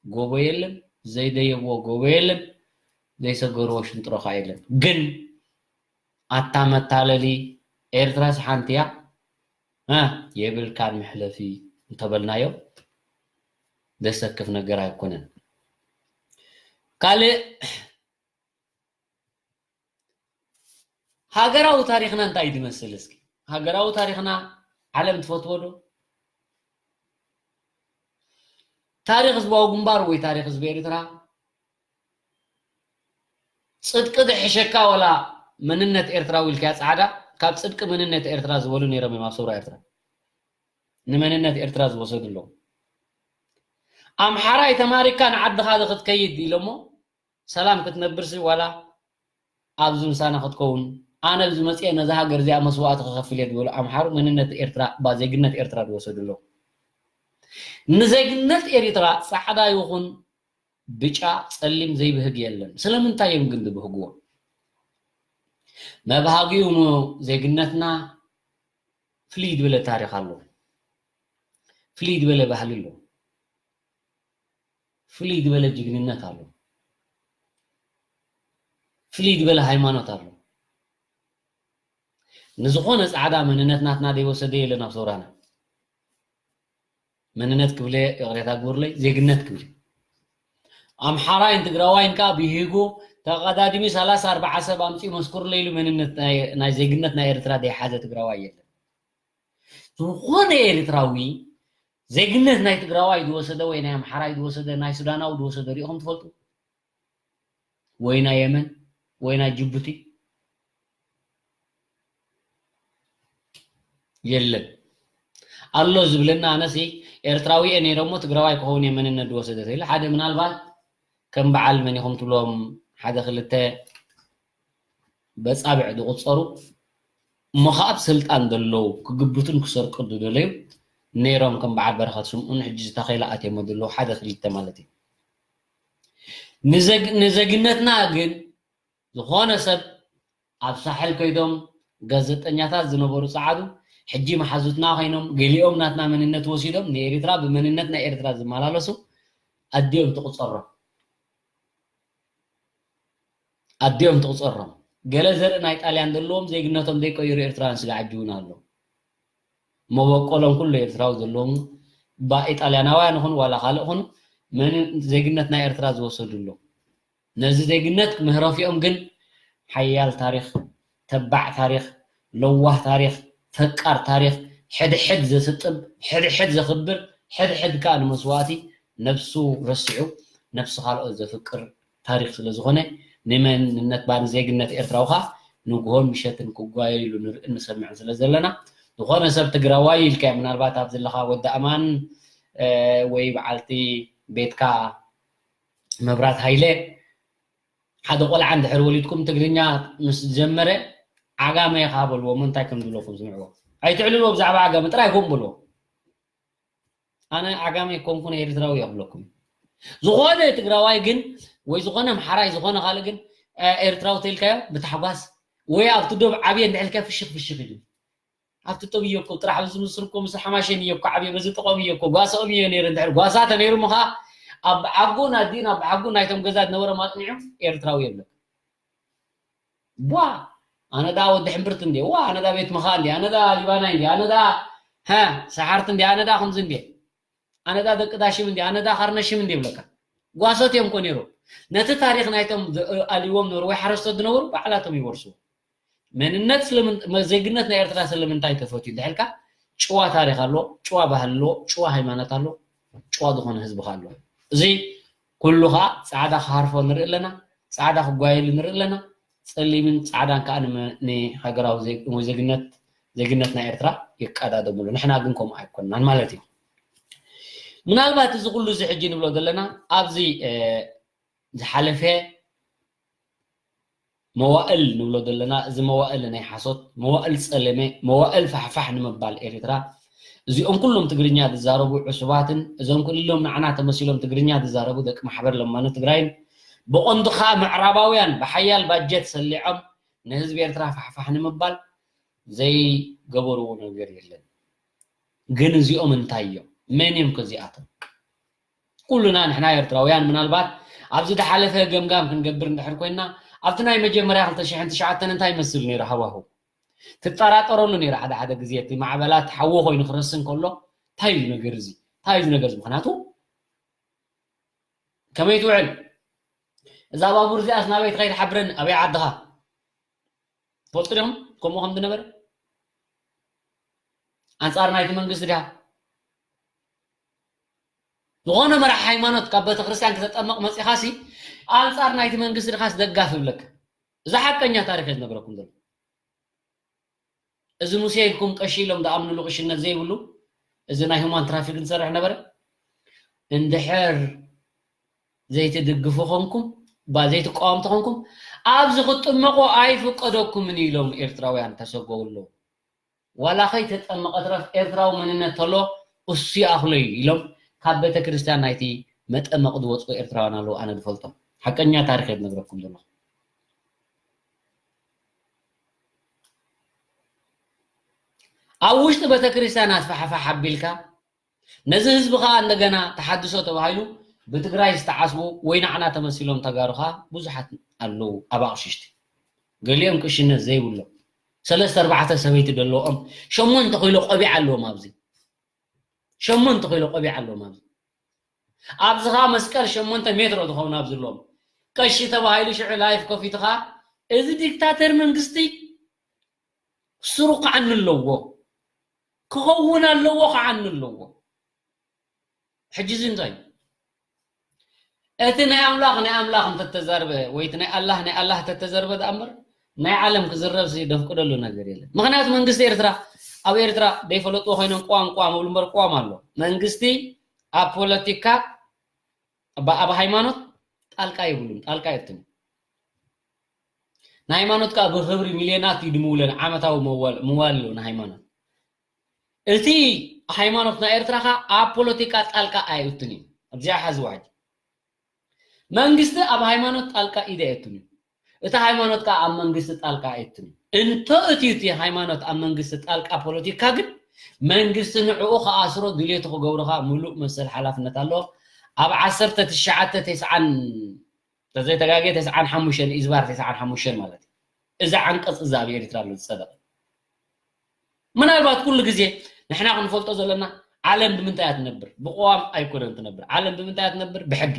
ጎቦ የለን፣ ዘይደየብዎ ጎቦ የለን፣ ዘይሰገርዎ ሽንጥሮ ከኣ የለን። ግን ኣታ መታለሊ፣ ኤርትራስ ሓንቲ እያ፣ እ፣ የብልካን መሕለፊ እንተበልናዮ ዘሰክፍ ነገር ኣይኮነን። ካልእ ሃገራዊ ታሪኽና እንታይ እዩ ዝመስል? እስኪ ሃገራዊ ታሪኽና ዓለም ትፈትዎ ዶ? ታሪኽ ህዝባዊ ግንባር ወይ ታሪኽ ህዝቢ ኤርትራ ጽድቂ ዝሕሸካ ወላ መንነት ኤርትራዊ ኢልካያ ጻዕዳ? ካብ ጽድቂ መንነት ኤርትራ ዝበሉ ነይሮም እዮም ኣብ ሰውራ ኤርትራ። ንመንነት ኤርትራ ዝወሰዱ ኣለዉ። ኣምሓራይ ተማሪካ ንዓድኻ ዶ ክትከይድ ኢሎሞ ሰላም ክትነብርሲ ዋላ ኣብዚ ምሳና ክትከውን ኣነ ኣብዚ መጽኤ ነዛ ሃገር እዚኣ መስዋእቲ ክኸፍል እየ ዝበሉ ኣምሓሩ መንነት ኤርትራ ባ ዜግነት ኤርትራ ዝወሰዱ ኣለዉ። ንዜግነት ኤርትራ ጻዕዳ ይኹን ብጫ ጸሊም ዘይብህግ የለን። ስለምንታይ እዮም ግን ዝብህግዎ? መብሃጊኡ ዜግነትና ፍልይ ዝበለ ታሪኽ ኣሎ፣ ፍልይ ዝበለ ባህሊ ኣሎ፣ ፍልይ ዝበለ ጅግንነት ኣሎ፣ ፍልይ ዝበለ ሃይማኖት ኣሎ። ንዝኾነ ጻዕዳ መንነት ናትና ዘይወሰደ የለን ኣብ ሰውራና። መንነት ክብለ ይቕሬታ ግብርለይ፣ ዜግነት ክብል። ኣምሓራይን ትግራዋይን ከኣ ብሂጉ ተቐዳዲሚ ሰላሳ ኣርባዓ ሰብ ኣምጺኡ መስክሩለይ ኢሉ መንነት ናይ፣ ናይ ዜግነት ናይ ኤርትራ ዘይሓዘ ትግራዋይ የለን። ዝኾነ ኤርትራዊ ዜግነት ናይ ትግራዋይ ዝወሰደ ወይ ናይ ኣምሓራይ ዝወሰደ፣ ናይ ሱዳናዊ ዝወሰደ ሪኢኹም ትፈልጡ? ወይ ናይ የመን ወይ ናይ ጅቡቲ የለን። ኣሎ ዝብለና ኣነሲ ኤርትራዊ እየ ነይረ እሞ ትግራዋይ ክኸውን እየ መንነት ዝወሰደ ተይሉ ሓደ ምናልባት ከም በዓል መን ኢኹም ትብሎም ሓደ ክልተ በጻብዕ ዝቑጸሩ እሞ ከኣ ኣብ ስልጣን ዘለዉ ክግብቱን ክሰርቁ ዝደለዩ ነይሮም ከም በዓል በረኸት ስምኡን ሕጂ ዝተኸይለ ኣትየሞ ዘለዉ ሓደ ክልተ ማለት እዩ። ንዘግ-፣ ንዘግነትና ግን ዝኾነ ሰብ ኣብ ሳሕል ከይዶም ጋዜጠኛታት ዝነበሩ ጸዓዱ ሕጂ መሓዙትና ኮይኖም ገሊኦም ናትና መንነት ወሲዶም ንኤርትራ ብመንነት ናይ ኤርትራ ዝመላለሱ ኣዲኦም ትቑጸሮም። ኣዲኦም ትቑጸሮም። ገለ ዘርኢ ናይ ጣልያን ዘለዎም ዜግነቶም ዘይቀይሩ ኤርትራውያን ስጋዕ ሕጂ እውን ኣሎ። መበቆሎም ኩሉ ኤርትራዊ ዘለዎም ባ ኢጣልያናውያን ይኹኑ ዋላ ካልእ ይኹኑ መን-፣ ዜግነት ናይ ኤርትራ ዝወሰዱ ኣለዉ። ነዚ ዜግነት መህረፊኦም ግን ሓያል ታሪኽ፣ ተባዕ ታሪኽ፣ ለዋህ ታሪኽ፣ ፈቃር ታሪኽ፣ ሕድሕድ ዘስጥም፣ ሕድሕድ ዘኽብር፣ ሕድሕድ ከኣ ንመስዋእቲ ነብሱ ረሲዑ ነብሲ ካልኦት ዘፍቅር ታሪኽ ስለ ዝኾነ ንመንነት ባ ንዜግነት ኤርትራዊ ከኣ ንግሆን ምሸትን ክጓየይሉ ንርእን ንሰምዕን ስለ ዘለና ዝኾነ ሰብ ትግራዋይ ኢልካ ምናልባት ኣብ ዘለኻ ወዲ ኣማን፣ እ፣ ወይ በዓልቲ ቤትካ መብራት ሃይለ ሓደ ቆልዓ እንድሕር ወሊድኩም ትግርኛ ምስ ጀመረ ዓጋመ ኢኻ በልዎ፣ እሞ እንታይ ከም ዝብለኩም ስምዕዎ። ኣይትዕልልዎ፣ ብዛዕባ ዓጋመ ጥራይ ኮም በልዎ። ኣነ ዓጋመ ኣይኮንኩን ኤርትራዊ እየ ክብለኩም። ዝኾነ ትግራዋይ ግን ወይ ዝኾነ ኣምሓራይ ዝኾነ ካልእ ግን ኤርትራዊ ተልካዮ ብታሕጓስ ወይ ኣብቲ ዶብ ዓብየ እንድሕልካ ፍሽኽ ፍሽኽ ኢሉ ኣብቲ ጦብ እየ እኮ ጥራሕ ኣብዚ ምስር እኮ ምስ ሓማሸን እየ እኮ ዓብየ በዚ ጥቆም እየ እኮ ጓሳኦም እየ ነይረ እንድሕር ጓሳ ተነይሩ ምኻ ኣብ ዓጎን ኣዲን ኣብ ዓጎን ናይቶም ገዛ ዝነበረ ማጥኒዑ ኤርትራዊ የብለካ ቧ ኣነ ዳ ወዲ ሕምብርቲ እንዴ ዋ ኣነ ዳ ቤት ምኻ እንዴ ኣነ ዳ ሊባናይ እንዴ ኣነ ዳ ሃ ሰሓርቲ እንዴ ኣነ ዳ ከምዚ እንዴ ኣነ ዳ ደቂ ዳሽም እንዴ ኣነ ዳ ካርነሽም እንዴ ይብለካ ጓሶት እዮም እኮ ነይሮም ነቲ ታሪክ ናይቶም ኣልዎም ነበሩ ወይ ሓረስቶት ዝነበሩ ባዕላቶም ይወርስዎ መንነት ዜግነት ናይ ኤርትራ ስለምንታይ ተፈትዩ እንድሕልካ ጭዋ ታሪክ ኣሎ ጭዋ ባህል ኣሎ ጭዋ ሃይማኖት ኣሎ ጭዋ ዝኾነ ህዝቢ ከ ኣሎ እዚ ኩሉ ከዓ ፃዕዳ ክሃርፎ ንርኢ ኣለና ፃዕዳ ክጓየሉ ንርኢ ኣለና ፀሊምን ፃዕዳን ከዓ ንሃገራዊ ዜግነት ዜግነት ናይ ኤርትራ ይቀዳደምሉ ንሕና ግን ከምኡ ኣይኮንናን ማለት እዩ ምናልባት እዚ ኩሉ እዚ ሕጂ ንብሎ ዘለና ኣብዚ ዝሓለፈ መዋእል ንብሎ ዘለና እዚ መዋእል ናይ ሓሶት መዋእል ፀለመ መዋእል ፋሕፋሕ ንምባል ኤርትራ እዚኦም ኩሎም ትግርኛ ዝዛረቡ ዕሱባትን እዞም ኩሎም ንዓና ተመሲሎም ትግርኛ ዝዛረቡ ደቂ ማሕበር ለማኖ ትግራይን ብቐንዱ ከዓ ምዕራባውያን ብሓያል ባጀት ሰሊዖም ንህዝቢ ኤርትራ ፋሕፋሕ ንምባል ዘይገበርዎ ነገር የለን ግን እዚኦም እንታይ እዮም መን እዮም ከዚኣቶም ኩሉና ንሕና ኤርትራውያን ምናልባት ኣብዚ ዝሓለፈ ገምጋም ክንገብር እንድሕር ኮይና ኣብቲ ናይ መጀመርያ ክልተ ሽሕን ትሽዓተን እንታይ ይመስል ነይሩ ሃዋሁ ትጠራጠረሉ ነይሩ ሓደ ሓደ ግዜ እቲ ማዕበላት ሓዎ ኮይኑ ክረስን ከሎ እንታይ እዩ ነገር እዚ እንታይ እዩ ነገር እዚ ምክንያቱ ከመይ ትውዕል እዛ ባቡር እዚኣስ ናበይ ትኸይድ ሓብረኒ ኣበይ ዓድኻ ትፈልጡ ዲኹም ከምኡ ከም ዝነበረ ኣንፃር ናይቲ መንግስቲ ድያ ዝኾነ መራሕ ሃይማኖት ካብ ቤተክርስትያን ክተጠመቕ መፂኻሲ ኣንፃር ናይቲ መንግስቲ ድኻስ ደጋፍ ይብለካ እዚ ሓቀኛ ታሪክ ዝነግረኩም ዘሎ እዚ ሙሴ ኢልኩም ቀሺ ኢሎም ዝኣምንሉ ቅሽነት ዘይብሉ እዚ ናይ ሁማን ትራፊክ ዝሰርሕ ነበረ እንድሕር ዘይትድግፉ ኾንኩም ባ ዘይትቃወምቲ ኾንኩም ኣብዚ ክትጥመቑ ኣይፍቀደኩምን ኢሎም ኤርትራውያን ተሰገው ኣለዉ ዋላ ከይተጠመቐ ትረፍ ኤርትራዊ መንነት ተሎ እሱ ይኣኽሎ እዩ ኢሎም ካብ ቤተ ክርስቲያን ናይቲ መጠመቕ ዝወፅኡ ኤርትራውያን ኣለዉ ኣነ ዝፈልጦም ሓቀኛ ታሪክ እየ ዝነግረኩም ዘለኹ ኣብ ውሽጢ ቤተ ክርስቲያን ኣስፋሕፋሕ ኣቢልካ ነዚ ህዝቢ ከዓ እንደገና ተሓድሶ ተባሂሉ ብትግራይ ዝተዓስቡ ወይ ንዓና ተመሲሎም ተጋሩ ከዓ ብዙሓት ኣለዉ ኣብ ኣቕሽሽቲ ገሊኦም ቅሽነት ዘይብሎም ሰለስተ ኣርባዕተ ሰበይቲ ዘለዎም ሸሞንተ ኮይሎ ቆቢዕ ኣለዎም ኣብዚ ሸሞንተ ኮይሎ ቆቢዕ ኣለዎም ኣብዚ ኣብዚ ከዓ መስቀል ሸሞንተ ሜትሮ ዝኸውን ኣብዚ ኣለዎም ቀሺ ተባሂሉ ሽዑ ላይፍ ከፊቱ ከዓ እዚ ዲክታተር መንግስቲ ስሩ ከዓኒ ኣለዎ ክኸውን ኣለዎ ከዓኒ ኣለዎ ሕጂ እዚ እንታይ እቲ ናይ ኣምላኽ ናይ ኣምላኽ እንተተዛርበ ወይ እቲ ናይ ኣላህ ናይ ኣላህ ተተዘርበ ደኣ እምበር ናይ ዓለም ክዝረብ ሲ ደፍቅደሉ ነገር የለን ምክንያቱ መንግስቲ ኤርትራ ኣብ ኤርትራ ዘይፈለጥዎ ኮይኖም ቅዋም ቅዋም እብሉ እምበር ቅዋም ኣሎ መንግስቲ ኣብ ፖለቲካ ኣብ ሃይማኖት ጣልቃ የብሉን ጣልቃ የትም ንሃይማኖት ከዓ ብክብሪ ሚልዮናት እዩ ድምውለን ዓመታዊ ምዋል ኣለዎ ንሃይማኖት እቲ ሃይማኖት ናይ ኤርትራ ከዓ ኣብ ፖለቲካ ጣልቃ ኣየእቱን እዩ ኣብዚኣ ሓዚ ዋሕጂ መንግስቲ ኣብ ሃይማኖት ጣልቃ ኢደ ኣየቱን እዩ እቲ ሃይማኖት ከዓ ኣብ መንግስቲ ጣልቃ ኣየቱን እዩ እንተ እቲ እቲ ሃይማኖት ኣብ መንግስቲ ጣልቃ ፖለቲካ ግን መንግስቲ ንዕኡ ከኣስሮ ድሌቱ ክገብሩ ከዓ ሙሉእ መሰል ሓላፍነት ኣለዎ ኣብ ዓሰርተ ትሽዓተ ተስዓን ተዘይተጋግየ ተስዓን ሓሙሽተን ኢዝባር ተስዓን ሓሙሽተን ማለት እዩ እዚ ዓንቀፅ እዚ ኣብ ኤርትራ ኣሎ ዝፀደቐ ምናልባት ኩሉ ግዜ ንሕና ክንፈልጦ ዘለና ዓለም ብምንታይ እያ ትነብር ብቅዋም ኣይኮነን ትነብር ዓለም ብምንታይ እያ ትነብር ብሕጊ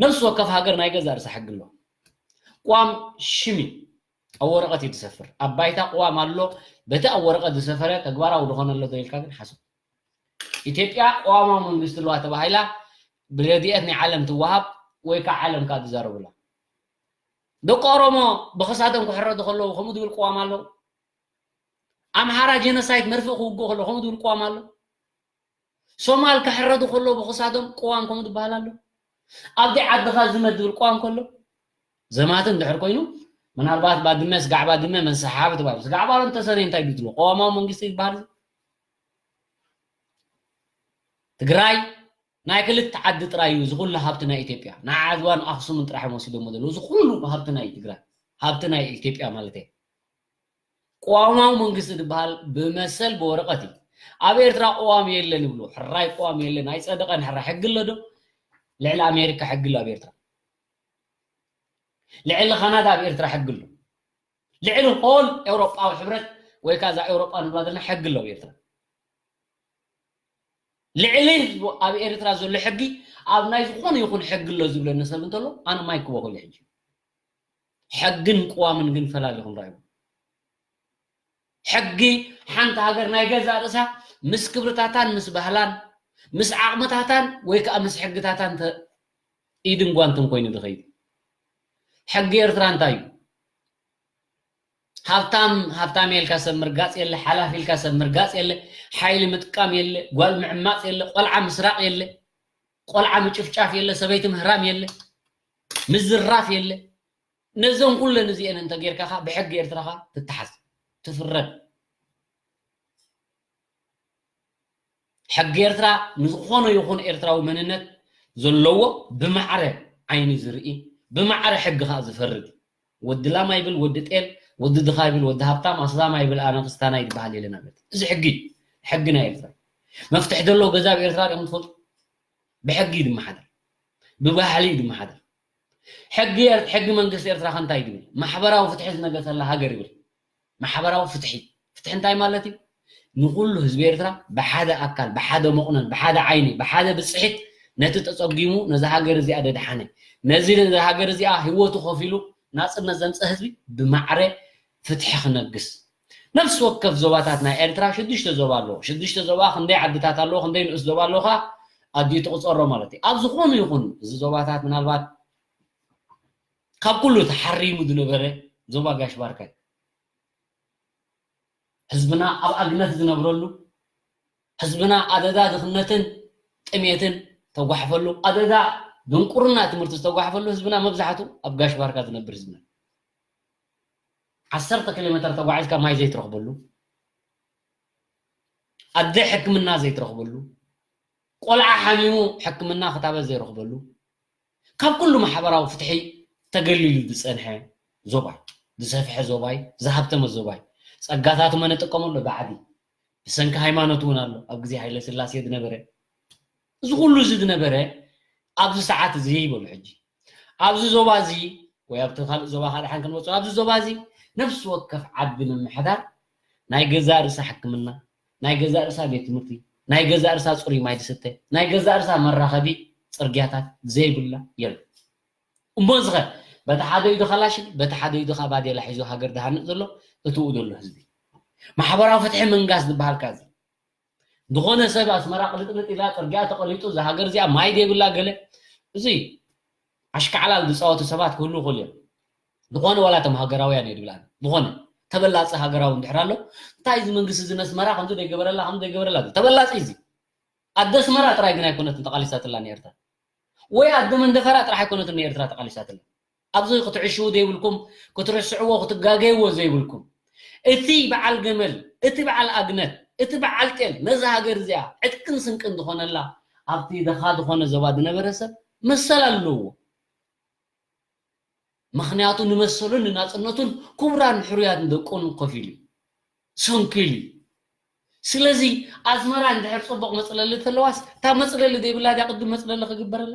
ነፍሲ ወከፍ ሃገር ናይ ገዛ ርእሳ ሕጊ ኣሎ ቅዋም ሽም እዩ ኣብ ወረቐት እዩ ዝሰፍር ኣብ ባይታ ቅዋም ኣሎ በቲ ኣብ ወረቐት ዝሰፈረ ተግባራዊ ዝኾነ ኣሎ ዶ ኢልካ ግን ሓሰብ ኢትዮጵያ ቅዋማዊ መንግስቲ ኣለዋ ተባሂላ ብረድኤት ናይ ዓለም ትወሃብ ወይ ከዓ ዓለም ከዓ ትዛረቡላ ደቂ ኦሮሞ ብክሳዶም ክሕረዱ ከለዉ ከምኡ ዝብል ቅዋም ኣሎ ኣምሓራ ጀኖሳይት መርፍእ ክውግኡ ከለዉ ከምኡ ዝብል ቅዋም ኣሎ ሶማል ክሕረዱ ከለዉ ብክሳዶም ቅዋም ከምኡ ዝበሃል ኣሎ ኣብዘይ ዓድኻ ዝመት ዝብል ቅዋም ከሎ ዘማት እንድሕር ኮይኑ ምናልባት ባድመ ስጋዕ ባድመ መንሰሓብ ተባሂሉ ስጋዕ ባሮ እንተሰነ እንታይ ድትሎ ቅዋማዊ መንግስቲ ዝበሃል ትግራይ ናይ ክልተ ዓዲ ጥራይ እዩ እዚ ኩሉ ሃብቲ ናይ ኢትዮጵያ። ንዓድዋን ኣኽሱምን ጥራሕ እዮም ወሲዶሞ ዘለዉ። እዚ ኩሉ ሃብቲ ናይ ትግራይ፣ ሃብቲ ናይ ኢትዮጵያ ማለት እዩ። ቅዋማዊ መንግስቲ ዝበሃል ብመሰል ብወረቐት እዩ። ኣብ ኤርትራ ቅዋም የለን ይብሉ። ሕራይ ቅዋም የለን፣ ኣይጸደቐን። ሕራይ ሕጊ ኣሎ ዶ? ልዕሊ ኣሜሪካ ሕጊ ኣሎ ኣብ ኤርትራ። ልዕሊ ካናዳ ኣብ ኤርትራ ሕጊ ኣሎ። ልዕሊ ሆል ኤውሮጳዊ ሕብረት ወይ ከዓ እዛ ኤውሮጳ ንብላ ዘለና ሕጊ ኣሎ ኣብ ኤርትራ። ልዕሊ ህዝቡ ኣብ ኤርትራ ዘሎ ሕጊ ኣብ ናይ ዝኾነ ይኹን ሕጊ ኣሎ ዝብለኒ ሰብ እንተሎ ኣነ ማይክ ክበኩል ሕጂ። ሕግን ቅዋምን ግን ፈላሊኹም ረኣዩ። ሕጊ ሓንቲ ሃገር ናይ ገዛእ ርእሳ ምስ ክብርታታን ምስ ባህላን ምስ ዓቕምታታን ወይ ከዓ ምስ ሕግታታን ተ- ኢድን ጓንትን ኮይኑ ዝኸይድ። ሕጊ ኤርትራ እንታይ እዩ? ሃብታም ሃብታም ኢልካ ሰብ ምርጋጽ የለ፣ ሓላፊ ኢልካ ሰብ ምርጋጽ የለ፣ ሓይሊ ምጥቃም የለ፣ ጓል ምዕማጽ የለ፣ ቆልዓ ምስራቕ የለ፣ ቆልዓ ምጭፍጫፍ የለ፣ ሰበይቲ ምህራም የለ፣ ምዝራፍ የለ። ነዘን ኩለን እዚአን እንተ ጌርካ ኸኣ ብሕጊ ኤርትራ ኸኣ ትተሓዝ፣ ትፍረድ። ሕጊ ኤርትራ ንዝኾነ ይኹን ኤርትራዊ መንነት ዘለዎ ብማዕረ ዓይኒ ዝርኢ፣ ብማዕረ ሕጊ ኸኣ ዝፈርድ። ወዲ ላማ ይብል ወዲ ጤል፣ ወዲ ድኻ ይብል ወዲ ሃብታም፣ ኣስላማ ይብል ኣነ ክስታና ይበሃል የለን ኣብ ኤርትራ። እዚ ሕጊ እዩ። ሕጊ ናይ ኤርትራ። መፍትሒ ዘለዎ ገዛ ኣብ ኤርትራ ዲኹም ትፈልጡ? ብሕጊ እዩ ዝመሓደር። ብባህሊ እዩ ዝመሓደር። ሕጊ ኤር- ሕጊ መንግስቲ ኤርትራ ከ እንታይ ይብል? ማሕበራዊ ፍትሒ ዝነገሰላ ሃገር ይብል። ማሕበራዊ ፍትሒ። ፍትሒ እንታይ ማለት እዩ? ንኹሉ ህዝቢ ኤርትራ ብሓደ ኣካል፣ ብሓደ መቑነን፣ ብሓደ ዓይኒ፣ ብሓደ ብጽሒት ነቲ ተጸጊሙ ነዛ ሃገር እዚኣ ደድሓነ፣ ነዚ ነዛ ሃገር እዚኣ ህይወቱ ከፊሉ ናጽነት ዘምጽእ ህዝቢ ብማዕረ ፍትሒ ክነግስ። ነፍሲ ወከፍ ዞባታት ናይ ኤርትራ ሽዱሽተ ዞባ ኣለዎ። ሽዱሽተ ዞባ ክንደይ ዓድታት ኣለዎ፣ ክንደይ ንኡስ ዞባ ኣለዎ ከኣ ኣድዩ ትቕጸሮ ማለት እዩ። ኣብ ዝኾኑ ይኹን እዚ ዞባታት ምናልባት ካብ ኩሉ ተሓሪሙ ዝነበረ ዞባ ጋሽ ባርካ እዩ። ህዝብና ኣብ ኣግነት ዝነብረሉ፣ ህዝብና ኣደዳ ድኽነትን ጥሜትን ተጓሕፈሉ፣ ኣደዳ ድንቁርና ትምህርቲ ዝተጓሕፈሉ ህዝብና መብዛሕቱ ኣብ ጋሽ ባርካ ዝነብር ህዝብና። ዓሰርተ ኪሎ ሜተር ተጓዒዝካ ማይ ዘይትረኽበሉ፣ ኣደ ሕክምና ዘይትረኽበሉ፣ ቆልዓ ሓሚሙ ሕክምና ክታበት ዘይረኽበሉ፣ ካብ ኩሉ ማሕበራዊ ፍትሒ ተገሊሉ ዝጸንሐ ዞባይ፣ ዝሰፍሐ ዞባይ፣ ዝሃብተመ ዞባይ፣ ጸጋታቱ መን ይጥቀመሉ? ባዕዲ። ብሰንኪ ሃይማኖት እውን ኣሎ። ኣብ ግዜ ሃይለ ስላሴ ዝነበረ፣ እዚ ኩሉ እዚ ዝነበረ ኣብዚ ሰዓት እዚ ይበሉ ሕጂ። ኣብዚ ዞባ እዚ ወይ ኣብቲ ካልእ ዞባ ካልእ ሓን ክንመጽእ፣ ኣብዚ ዞባ እዚ ነፍሲ ወከፍ ዓዲ ምምሕዳር ናይ ገዛእ ርእሳ ሕክምና፣ ናይ ገዛእ ርእሳ ቤት ትምህርቲ፣ ናይ ገዛእ ርእሳ ጽሩይ ማይ ዝስተ፣ ናይ ገዛእ ርእሳ መራኸቢ ጽርግያታት ዘይብላ የለን። እሞ እዚ ኸ በቲ ሓደ ኢዱ ካላሽን በቲ ሓደ ኢዱ ኸኣ ባዴላ ሒዙ ሃገር ዝሃንጽ ዘሎ እትኡ ዘሎ ህዝቢ ማሕበራዊ ፍትሒ ምንጋስ ዝበሃል ካዚ ዝኾነ ሰብ ኣስመራ ቅልጥልጥ ኢላ ጽርግያ ተቐሊጡ እዛ ሃገር እዚኣ ማይ ዘይብላ ገለ እዚ ኣሽካዕላል ዝጻወቱ ሰባት ክህሉ ይኽእሉ እዮም። ዝኾነ ዋላ እቶም ሃገራውያን እየ ዝብል ኣነ። ዝኾነ ተበላጺ ሃገራዊ እንድሕር ኣሎ እንታይ እዚ መንግስቲ እዚ ነስመራ ከምዚ ዘይገበረላ ከምዚ ዘይገበረላ ዝብል ተበላጺ እዚ ኣደ ኣስመራ ጥራይ ግን ኣይኮነትን ተቓሊሳትላ ንኤርትራ ወይ ኣደ መንደፈራ ጥራሕ ኣይኮነትን ንኤርትራ ተቓሊሳትላ። ኣብዚ ክትዕሽዉ ዘይብልኩም ክትርስዕዎ ክትጋገይዎ ዘይብልኩም እቲ በዓል ገመል እቲ በዓል ኣግነት እቲ በዓል ጤል ነዛ ሃገር እዚኣ ዕጥቅን ስንቅን ዝኾነላ ኣብቲ ደኻ ዝኾነ ዞባ ዝነበረ ሰብ መሰል ኣለዎ። ምኽንያቱ ንመሰሉን ንናጽነቱን ክቡራን ሕሩያት ንደቁን ከፊሉ እዩ። ሰንኪሉ እዩ። ስለዚ ኣስመራ እንድሕር ጽቡቕ መጽለሊ ተለዋስ እታ መጽለሊ ዘይብላ ድያ ቅድም መጽለሊ ክግበረላ?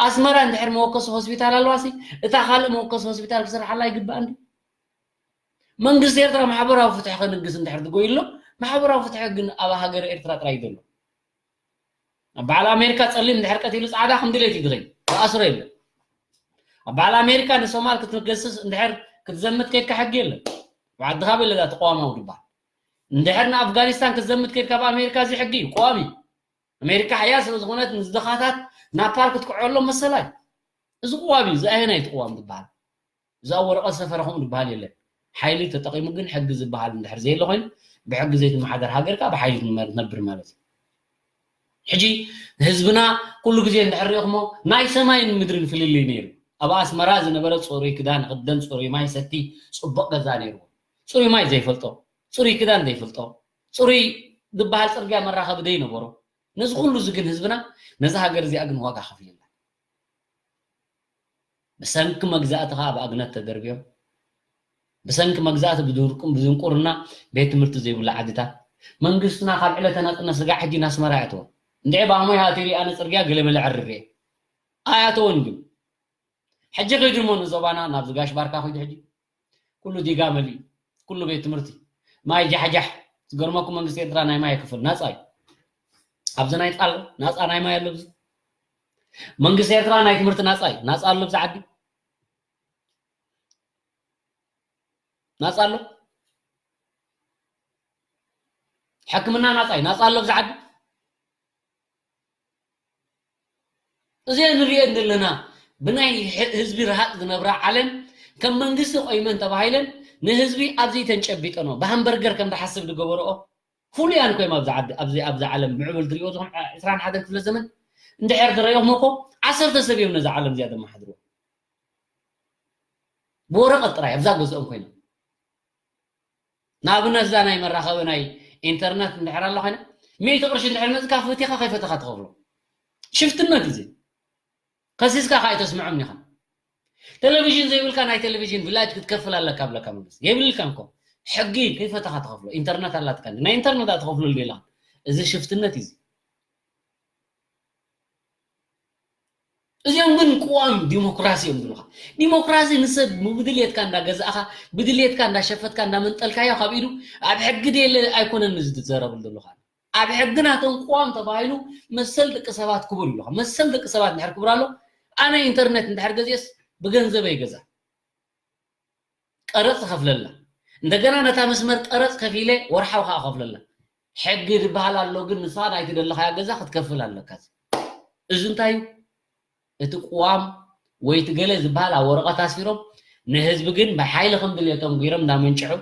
ኣስመራ እንድሕር መወከሲ ሆስፒታል ኣለዋሲ እታ ካልእ መወከሲ ሆስፒታል ክስርሓላ ይግባእ እንዲ? መንግስቲ ኤርትራ ማሕበራዊ ፍትሒ ከንግስ እንድሕር ዝጎይሎ ማሕበራዊ ፍትሒ ግን ኣብ ሃገር ኤርትራ ጥራይ እዩ ዘሎ። ኣብ በዓል ኣሜሪካ ጸሊም እንድሕር ቀቲሉ ጻዕዳ ከም ድሌት እዩ ዝኸይድ። ዝኣስሮ የለን። ኣብ በዓል ኣሜሪካ ንሶማል ክትገስስ እንድሕር ክትዘምት ከይድካ ሕጊ የለን። ኣብ ዓድኻ ቤለዛ ተቋዋማዊ ድባል። እንድሕር ንኣፍጋኒስታን ክትዘምት ከይድካ ኣብ ኣሜሪካ እዚ ሕጊ እዩ። ቀዋሚ። ኣሜሪካ ሓያል ስለ ዝኾነት ንዝደኻታት ናብ ፓርክ ትክዕሎም መሰላ እዩ። እዚ ቅዋም እዩ። እዚ ኣየናይ እቲ ቅዋም ዝበሃል? እዚ ኣብ ወረቐት ዝሰፈረ ከምኡ ዝበሃል የለን። ሓይሊ ተጠቒሙ ግን ሕጊ ዝበሃል እንድሕር ዘየለ ኮይኑ ብሕጊ ዘይትመሓደር ሃገር ከዓ ብሓይሊ ትመ- ትነብር ማለት እዩ። ሕጂ ህዝብና ኩሉ ግዜ እንድሕር ሪእኹሞ ናይ ሰማይን ምድርን ፍልልይ ነይሩ። ኣብ ኣስመራ ዝነበረ ፅሩይ ክዳን ክደን ፅሩይ ማይ ሰቲ ፅቡቕ ገዛ ነይርዎ። ፅሩይ ማይ ዘይፈልጦ፣ ፅሩይ ክዳን ዘይፈልጦ፣ ፅሩይ ዝበሃል ፅርግያ መራኸቢ ዘይነበሮ ነዚ ኩሉ እዚ ግን ህዝብና፣ ነዛ ሃገር እዚኣ ግን ዋጋ ከፊልላ። ብሰንኪ መግዛእቲ ከዓ ብኣግነት ተደርብዮም፣ ብሰንኪ መግዛእቲ ብድርቁ-፣ ብድንቁርና ቤት ትምህርቲ ዘይብሉ ዓድታት፣ መንግስትና ካብ ዕለተ ናፅነት ስጋዕ ሕጂ ናስመራ ኣያተወን። እንድዒ ብኣሞይ ሃቲሪ ኣነ ፅርግያ ገለመለ ዕርር እየ። ኣያተወን ግን። ሕጂ ከይዱ እሞ ንዞባና ናብዚ ጋሽ ባርካ ከይዱ ሕጂ። ኩሉ ዲጋ መሊኡ። ኩሉ ቤት ትምህርቲ። ማይ ጃሕጃሕ። ዝገርመኩም መንግስቲ ኤርትራ ናይ ማይ ክፍል ናፃ እዩ። ኣብዚ ናይ ጣል ናፃ ናይ ማይ ኣሎ ኣብዚ። መንግስቲ ኤርትራ ናይ ትምህርቲ ናፃ እዩ። ናፃ ኣሎ ኣብዚ ዓዲ። ናፃ ኣሎ። ሕክምና ናፃ እዩ። ናፃ ኣሎ ኣብዚ ዓዲ። እዚአን ንሪአን ዘለና ብናይ ህ-፣ ህዝቢ ረሃጥ ዝነብራ ዓለም ከም መንግስቲ ቆይመን ተባሂለን ንህዝቢ ኣብዚ ተንጨቢጠኖ ብሃምበርገር ከም ዝሓስብ ዝገበረኦ ፍሉያን ኮይም ኣብዚ ዓዲ፣ ኣብዚ፣ ኣብዚ ዓለም ምዕቡል ትሪኦ ዝኾም ዕስራን ሓደን ክፍለ ዘመን እንድሕር ዝረእኹም እኮ ዓሰርተ ሰብ እዮም ነዛ ዓለም እዚኣ ዘመሓድርዎ። ብወረቐት ጥራይ ኣብዛ ገዝኦም ኮይኖም። ንኣብነት እዛ ናይ መራኸቢ ናይ ኢንተርነት እንድሕር ኣላ ኮይና፣ ሚእቲ ቅርሺ እንድሕር መፅካ ፈቲኻ ከይፈተኻ ትኸፍሎ። ሽፍትነት እዩ እዚ። ከሲስካ ከዓ ኣይተስምዖም ኢኻ። ቴሌቪዥን ዘይብልካ ናይ ቴሌቪዥን ቢል ክትከፍል ኣለካ ብለካ መንግስቲ። የብልካን እኮ። ሕጊ ከይፈተኻ ትኸፍሎ። ኢንተርነት ኣላትካ። ናይ ኢንተርነት ትኸፍለሉ ኢኻ። እዚ ሽፍትነት እዩ እዚ። እዚኦም ግን ቅዋም ዲሞክራሲ እዮም ዝብሉኻ። ዲሞክራሲ ንሰብ ብድልየትካ እንዳገዛእኻ፣ ብድልየትካ እንዳሸፈትካ፣ እንዳመንጠልካዮ ካብ ኢዱ ኣብ ሕጊ ድየለ ኣይኮነን እዚ ትዘረበሉ ዘለኻ። ኣብ ሕጊ ናቶም ቅዋም ተባሂሉ መሰል ደቂ ሰባት ክቡር ይብሉኻ። መሰል ደቂ ሰባት እንድሕር ክቡር ኣሎ፣ ኣነ ኢንተርኔት እንድሕር ገዚኤስ ብገንዘበይ ይገዛ። ቀረጽ እኸፍለላ። እንደገና ነታ መስመር ቀረጽ ከፊለ ወርሓዊ ከኣ እኸፍለላ። ሕጊ ዝበሃል ኣሎ፣ ግን ንስኻ ናይቲ ደለኻዮ ገዛ ክትከፍል ኣለካ። እዚ እንታይ እዩ? እቲ ቅዋም ወይ እቲ ገለ ዝበሃል ኣብ ወረቐት ኣስፊሮም፣ ንህዝቢ ግን ብሓይሊ ከም ድልየቶም ገይሮም እንዳመንጭሑ፣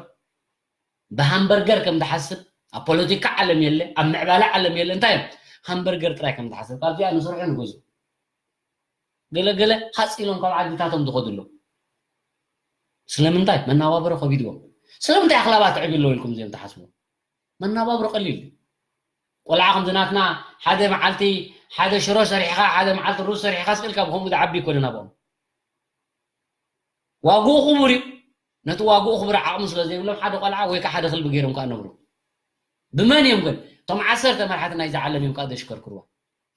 ብሃምበርገር ከም ዝሓስብ፣ ኣብ ፖለቲካ ዓለም የለ፣ ኣብ ምዕባለ ዓለም የለ። እንታይ እዮም? ሃምበርገር ጥራይ ከም ዝሓስብ። ካብዚኣ ንስርሑ ንገዝኡ። ገለ ገለ ሃጽ ኢሎም ካብ ዓድታቶም ዝኸዱ ኣለዉ። ስለምንታይ? መናባብሮ ከቢድዎም። ስለምንታይ ኣኽላባት ትዕብዩ ኣለዉ ኢልኩም እዚኦም ትሓስቡ? መናባብሮ ቀሊል እዩ። ቆልዓ ከምዚ ናትና ሓደ መዓልቲ ሓደ ሽሮ ሰሪሕኻ፣ ሓደ መዓልቲ ሩዝ ሰሪሕኻ ስቕ ኢልካ ብኸምኡ ዝዓቢ ኣይኮነን ኣብኦም። ዋግኡ ክቡር እዩ። ነቲ ዋግኡ ክቡር ዓቕሚ ስለ ዘይብሎም ሓደ ቆልዓ ወይ ከዓ ሓደ ክልቢ ገይሮም ከዓ ነብሩ። ብመን እዮም ግን? እቶም ዓሰርተ መራሕቲ ናይዚ ዓለም እዮም ከዓ ዘሽከርክርዋ።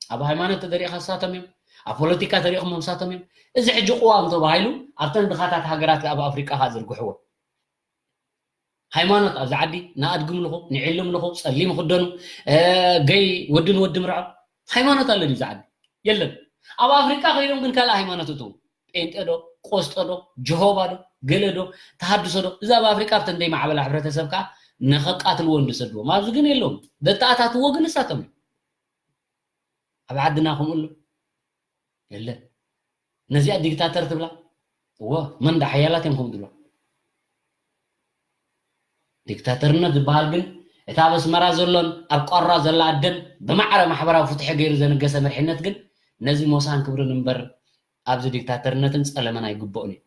ኣብ ሃይማኖት ተደሪእኻ ንሳቶም እዮም፣ ኣብ ፖለቲካ ተሪእኹም ንሳቶም እዮም። እዚ ሕጂ ቅዋም ተባሂሉ ኣብተን ድኻታት ሃገራት ኣብ ኣፍሪቃ ከዓ ዝርግሕዎ። ሃይማኖት ኣብዚ ዓዲ ንኣድጊ ምልኹ፣ ንዒሊ ምልኹ፣ ጸሊም ክደኑ፣ እ፣ ገይ ወዲ ንወዲ ምርዖ። ሃይማኖት ኣሎ ድዩ ኣብዚ ዓዲ? የለን። ኣብ ኣፍሪቃ ከይዶም ግን ካልእ ሃይማኖት እትው። ጴንጤ ዶ፣ ቆስጠ ዶ፣ ጀሆባ ዶ፣ ገለ ዶ፣ ተሃድሶ ዶ? እዚ ኣብ ኣፍሪቃ ኣብተን ዘይማዕበላ ሕብረተሰብ ከዓ ንኸቃትልዎ እንድሰድዎም። ኣብዚ ግን የለውም። ዘተኣታትዎ ግን ንሳቶም እዮም። ኣብ ዓድና ከምኡ ኣሎ? የለን። ነዚኣ ዲክታተር ትብላ? እወ፣ መን ዳ ሓያላት እዮም ከምኡ ዝብሉ? ዲክታተርነት ዝበሃል ግን እታ ኣብ ኣስመራ ዘሎን ኣብ ቋራ ዘላ ኣደን ብማዕረ ማሕበራዊ ፍትሒ ገይሩ ዘነገሰ መሪሕነት ግን ነዚ ሞሳን ክብርን እምበር ኣብዚ ዲክታተርነትን ጸለመን ኣይግብኦን እዩ።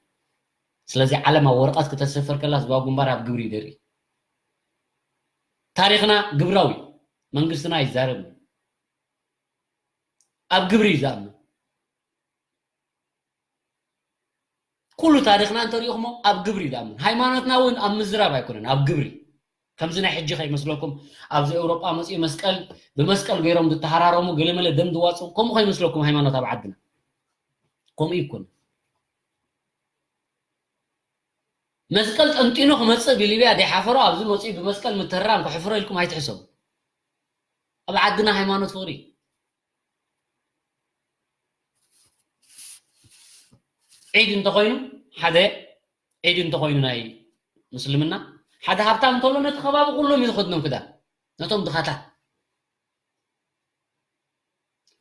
ስለዚ ዓለም ኣብ ወረቐት ክተስፍር ከላ ህዝባዊ ግንባር ኣብ ግብሪ እዩ ዘርኢ። ታሪኽና ግብራዊ፣ መንግስትና ኣይዛረብን። ኣብ ግብሪ እዩ ዝኣምን። ኩሉ ታሪኽና እንተሪእኹሞ ኣብ ግብሪ እዩ ዝኣምን። ሃይማኖትና እውን ኣብ ምዝራብ ኣይኮነን፣ ኣብ ግብሪ። ከምዚ ናይ ሕጂ ከይመስለኩም፣ ኣብዚ ኤውሮጳ መጺኡ መስቀል፣ ብመስቀል ገይሮም ዝተሃራረሙ፣ ገለመለ ደም ዝዋጽኡ፣ ከምኡ ከይመስለኩም ሃይማኖት ኣብ ዓድና። ከምኡ ይኮን። መስቀል ጠንጢኑ ክመጽእ ብሊብያ ዘይሓፈሮ፣ ኣብዚ መጺኡ ብመስቀል ምትህራም ከሕፍሮ ኢልኩም ኣይትሕሰቡ። ኣብ ዓድና ሃይማኖት ፍቕሪ። ዒድ እንተኾይኑ፣ ሓደ ዒድ እንተኾይኑ ናይ ምስልምና፣ ሓደ ሃብታም እንተሎ ነቲ ከባቢ ኩሎም እዩ ዝኸድኖም ክዳን። ነቶም ድኻታት።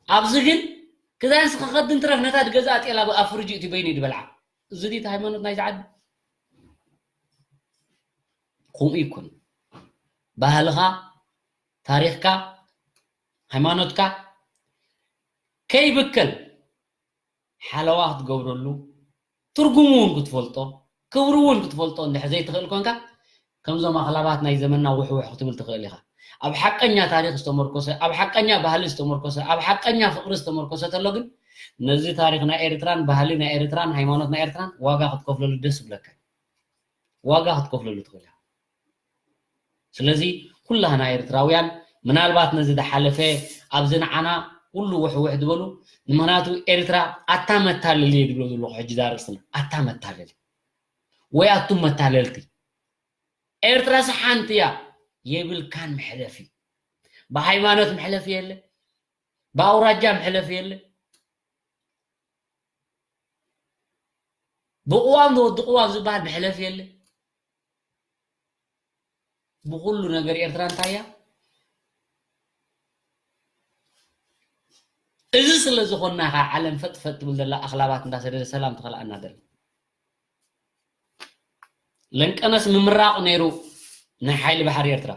ኣብዚ ግን ክዳንስ ክኸድን ትረፍ ነታ ዝገዝኣ ጤል ኣብ፣ ኣብ ፍርጅ እቲ በይኑ እዩ ዝበልዓ። እዚ ድዩ እቲ ሃይማኖት ናይዚ ዓዲ? ከምኡ ይኩን። ባህልኻ፣ ታሪኽካ፣ ሃይማኖትካ ከይብከል ሓለዋ ክትገብረሉ፣ ትርጉሙ እውን ክትፈልጦ፣ ክብሩ እውን ክትፈልጦ እንድሕር ዘይትኽእል ኮንካ፣ ከምዞም ኣኽላባት ናይ ዘመንና ውሕውሕ ክትብል ትኽእል ኢኻ። ኣብ ሓቀኛ ታሪኽ ዝተመርኮሰ፣ ኣብ ሓቀኛ ባህሊ ዝተመርኮሰ፣ ኣብ ሓቀኛ ፍቕሪ ዝተመርኮሰ ተሎ ግን ነዚ ታሪኽ ናይ ኤርትራን ባህሊ ናይ ኤርትራን ሃይማኖት ናይ ኤርትራን ዋጋ ክትከፍለሉ ደስ ይብለካ። ዋጋ ክትከፍለሉ ትኽእል ኢኻ። ስለዚ ኩላህና ኤርትራውያን ምናልባት ነዚ ዝሓለፈ ኣብዚ ንዓና ኩሉ ውሕውሕ ዝበሉ ንምኽንያቱ ኤርትራ ኣታ መታለሊ እየ ዝብሎ ዘለኹ ሕጂ ዛርእስና ኣታ መታለሊ ወይ ኣቱም መታለልቲ ኤርትራ ሓንቲ እያ የብልካን መሕለፊ ብሃይማኖት መሕለፊ የለ ብኣውራጃ መሕለፊ የለ ብቅዋም ዝወዲ ቅዋም ዝበሃል መሕለፊ የለ ብኩሉ ነገር ኤርትራ እንታይ እያ እዚ ስለ ዝኾንና ኢኻ ዓለም ፈጥ ፈጥ ትብል ዘላ ኣኽላባት እንዳሰደደ ሰላም ትኸልኣና ዘላ ለንቀነስ ምምራቕ ነይሩ ናይ ሓይሊ ባሕሪ ኤርትራ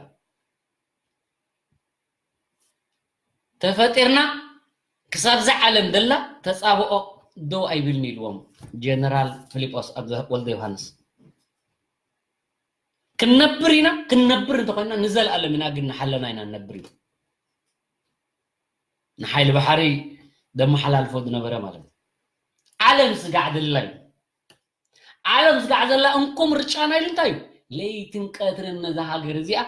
ተፈጢርና ክሳብ እዛ ዓለም ዘላ ተፃብኦ ደው ኣይብልን ኢልዎም ጀነራል ፊሊጶስ ወልደ ዮሃንስ ክንነብር ኢና ክንነብር እንተኮይና ንዘለኣለም ኢና ግን ንሓለና ኢና ንነብር ኢና ንሓይሊ ባሕሪ ደመሓላልፎ ዝነበረ ማለት እዩ ዓለም ስጋዕ ድላይ ዓለም ስጋዕ ዘላ እንኮ ምርጫና ኢሉ እንታይ እዩ ለይትን ቀትርን ነዛ ሃገር እዚኣ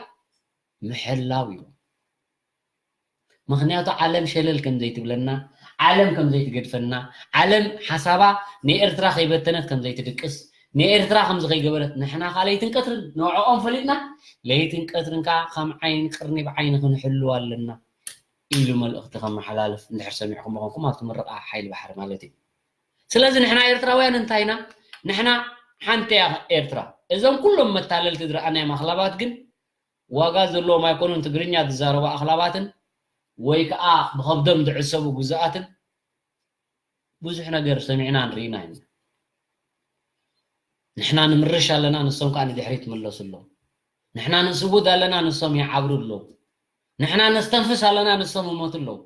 ምሕላው እዩ ምኽንያቱ ዓለም ሸለል ከም ዘይትብለና ዓለም ከም ዘይትገድፈና ዓለም ሓሳባ ንኤርትራ ከይበተነት ከም ዘይትድቅስ ንኤርትራ ከም ዝኸይገበረት ንሕና ከ ለይትን ቀትርን ንዕኦም ፈሊጥና ለይትን ቀትርን ከ ከም ዓይኒ ቅርኒ ብዓይኒ ክንሕልው ኣለና ኢሉ መልእኽቲ ከመሓላልፍ እንድሕር ሰሚዕኩም ምኾንኩም ኣብቲ ምርቓ ሓይሊ ባሕሪ ማለት እዩ ስለዚ ንሕና ኤርትራውያን እንታይና ንሕና ሓንቲ እያ ኤርትራ እዞም ኩሎም መታለልቲ ዝረኣናዮም ኣኽላባት ግን ዋጋ ዘለዎም ኣይኮኑን ትግርኛ ዝዛረቡ ኣኽላባትን ወይ ከዓ ብኸብዶም ዝዕሰቡ ግዙኣትን ብዙሕ ነገር ሰሚዕና ንርኢና ኢና ንሕና ንምርሽ ኣለና ንሶም ከዓ ንድሕሪት ይምለሱ ኣለዉ ንሕና ንስውድ ኣለና ንሶም ይዓብሩ ኣለዉ ንሕና ነስተንፍስ ኣለና ንሶም ይሞቱ ኣለዉ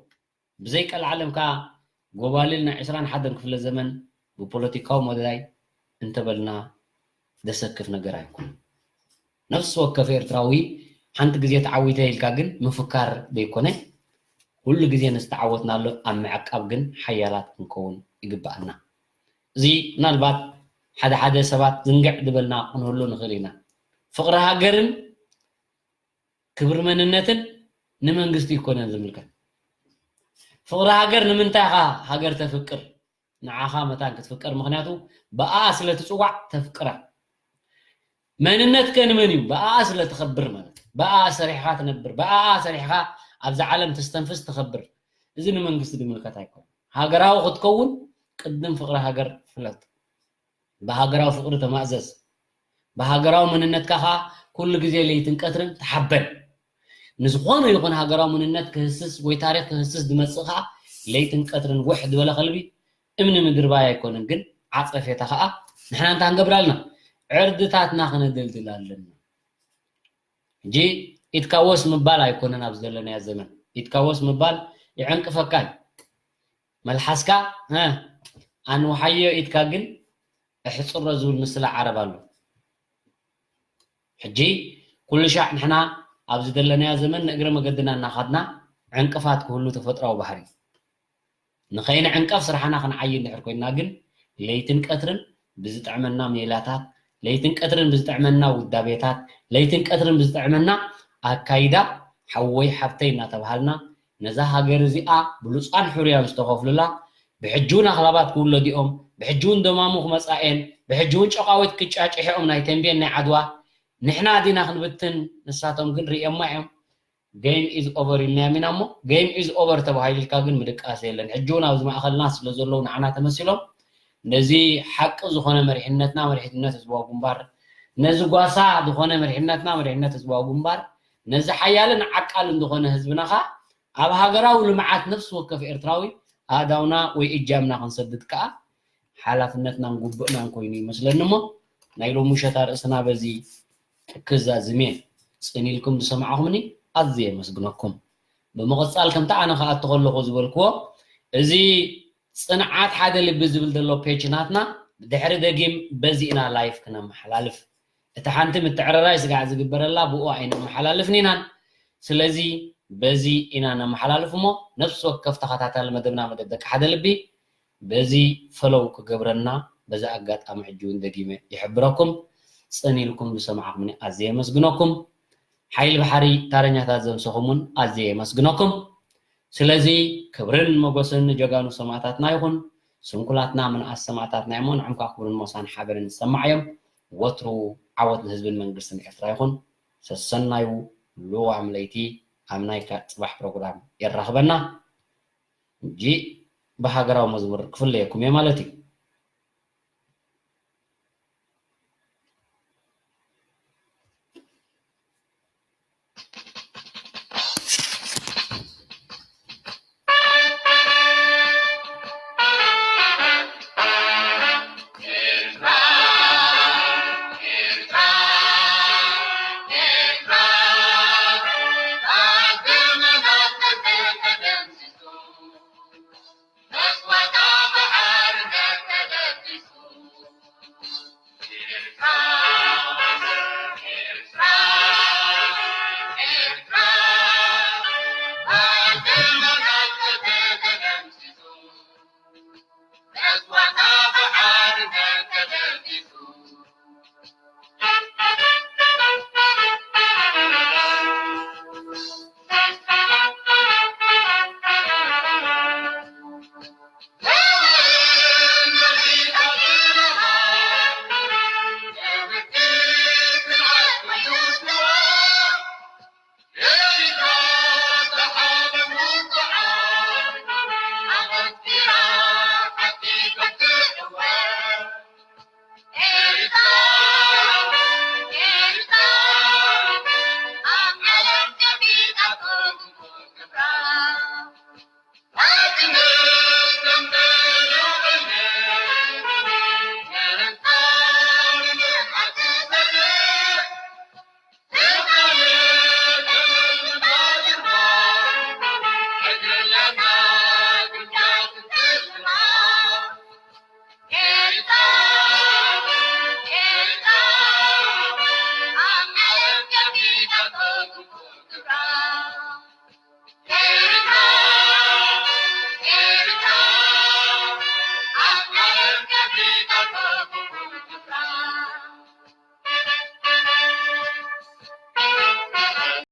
ብዘይ ቀልዓለም ከዓ ጎባልል ናይ ዕስራን ሓደን ክፍለ ዘመን ብፖለቲካዊ መዳይ እንተበልና ዘሰክፍ ነገር ኣይኮነን። ነፍሲ ወከፍ ኤርትራዊ ሓንቲ ግዜ ተዓዊተ ኢልካ ግን ምፍካር ዘይኮነ ኩሉ ግዜ ንዝተዓወትናሉ ኣብ ምዕቃብ ግን ሓያላት ክንከውን ይግበኣና። እዚ ምናልባት ሓደ ሓደ ሰባት ዝንግዕ ዝበልና ክንህሉ ንኽእል ኢና። ፍቕሪ ሃገርን ክብሪ መንነትን ንመንግስቲ ኣይኮነን ዝምልከት። ፍቕሪ ሃገር ንምንታይ ኢኻ ሃገር ተፍቅር? ንዓኻ መታን ክትፍቀር ምኽንያቱ ብኣኣ ስለ ትጽዋዕ ተፍቅራ። መንነት ከ ንመን እዩ? ብኣኣ ስለ ትኸብር ማለት እዩ። ብኣኣ ሰሪሕኻ ትነብር፣ ብኣኣ ሰሪሕኻ ኣብዛ ዓለም ተስተንፍስ ትኸብር። እዚ ንመንግስቲ ዝምልከት ኣይኮነን። ሃገራዊ ክትከውን ቅድም ፍቕሪ ሃገር ፍለጥ። ብሃገራዊ ፍቕሪ ተማእዘዝ። ብሃገራዊ መንነትካ ኸኣ ኩሉ ግዜ ለይትን ቀትርን ተሓበን። ንዝኾነ ይኹን ሃገራዊ መንነት ክህስስ ወይ ታሪኽ ክህስስ ዝመጽእ ኸኣ ለይትን ቀትርን ውሕ ዝበለ ከልቢ እምኒ ምድርባይ ኣይኮነን ግን ዓጸፌታ ኸኣ ንሕና እንታይ ክንገብር ኣለና? ዕርድታትና ክነደልድል ኣለና። ሕጂ ኢድካ ወስ ምባል ኣይኮነን ኣብዚ ዘለናዮ ዘመን። ኢድካ ወስ ምባል ይዕንቅፈካ እዩ። መልሓስካ ኣንውሓዮ ኢድካ ግን እሕፅሮ ዝብል ምስላ ዓረብ ኣሎ። ሕጂ ኩሉ ሻዕ ንሕና ኣብዚ ዘለናዮ ዘመን ንእግረ መገድና እናኸድና ዕንቅፋት ክህሉ ተፈጥራዊ ባህሪ እዩ። ንኸይንዕንቀፍ ስራሕና ክንዓይ እንድሕር ኮይንና ግን ለይትን ቀትርን ብዝጥዕመና ሜላታት፣ ለይትን ቀትርን ብዝጥዕመና ውዳቤታት፣ ለይትን ቀትርን ብዝጥዕመና ኣካይዳ ሓወይ ሓብተይ እናተባሃልና ነዛ ሃገር እዚኣ ብሉፃን ሕሩያን ዝተኸፍሉላ ብሕጂ እውን ኣኽላባት ክውለዱ እዮም፣ ብሕጂ እውን ደማሙ ክመፃ እየን፣ ብሕጂ እውን ጨቓዊት ክጫጭሑ እዮም ናይ ተንቤን ናይ ዓድዋ ንሕና ዲና ክንብትን ንሳቶም ግን ርእዮማ እዮም። game is over ኢልናዮም ኢና እሞ game is over ተባሂሉ ኢልካ ግን ምድቃስ የለን። ሕጂ እውን ኣብዚ ማእኸልና ስለ ዘለዉ ንዓና ተመሲሎም ነዚ ሓቂ ዝኾነ መሪሕነትና መሪሕነት ህዝባዊ ግንባር ነዚ ጓሳ ዝኾነ መሪሕነትና መሪሕነት ህዝባዊ ግንባር ነዚ ሓያልን ዓቃልን ዝኾነ ህዝብና ኸዓ ኣብ ሃገራዊ ልምዓት ነፍሲ ወከፍ ኤርትራዊ ኣእዳውና ወይ እጃምና ክንሰድድ ከኣ ሓላፍነትናን ጉብእናን ኮይኑ ይመስለኒ እሞ ናይ ሎሚ ምሸት ኣርእስትና በዚ ክዛዝም እየ። ጽን ኢልኩም ዝሰማዕኹምኒ ኣዝየ የመስግነኩም። ብምቕጻል ከምቲ ኣነ ክኣቱ ከለኹ ዝበልክዎ እዚ ጽንዓት ሓደ ልቢ ዝብል ዘሎ ፔጅ ናትና ብድሕሪ ደጊም በዚ ኢና ላይፍ ክነመሓላልፍ። እታ ሓንቲ ምትዕርራይ ስጋዕ ዝግበረላ ብኡ ኣይነመሓላልፍን ኢናን። ስለዚ በዚ ኢና ነመሓላልፍ እሞ፣ ነፍሲ ወከፍ ተኸታታሊ መደብና፣ መደብ ደቂ ሓደ ልቢ፣ በዚ ፈለው ክገብረና በዚ ኣጋጣሚ ሕጂ እውን ደጊመ ይሕብረኩም። ጽን ኢልኩም ዝሰማዕኩምኒ ኣዝየ የመስግነኩም። ሓይሊ ባሕሪ ታረኛታት ዘምሰኹም እውን ኣዝየ የመስግነኩም። ስለዚ ክብርን ሞገስን ንጀጋኑ ሰማእታትና ይኹን። ስንኩላትና ምንኣስ ሰማእታትና እዮም። ንዕምካ ክብርን ሞሳን ሓበርን ዝሰማዕ እዮም። ወትሩ ዓወት ንህዝብን መንግስትን ኤርትራ ይኹን። ሰሰናዩ ልዋም ለይቲ ኣብ ናይ ካ-፣ ጽባሕ ፕሮግራም የራኽበና። ሕጂ ብሃገራዊ መዝሙር ክፍለየኩም እየ ማለት እዩ።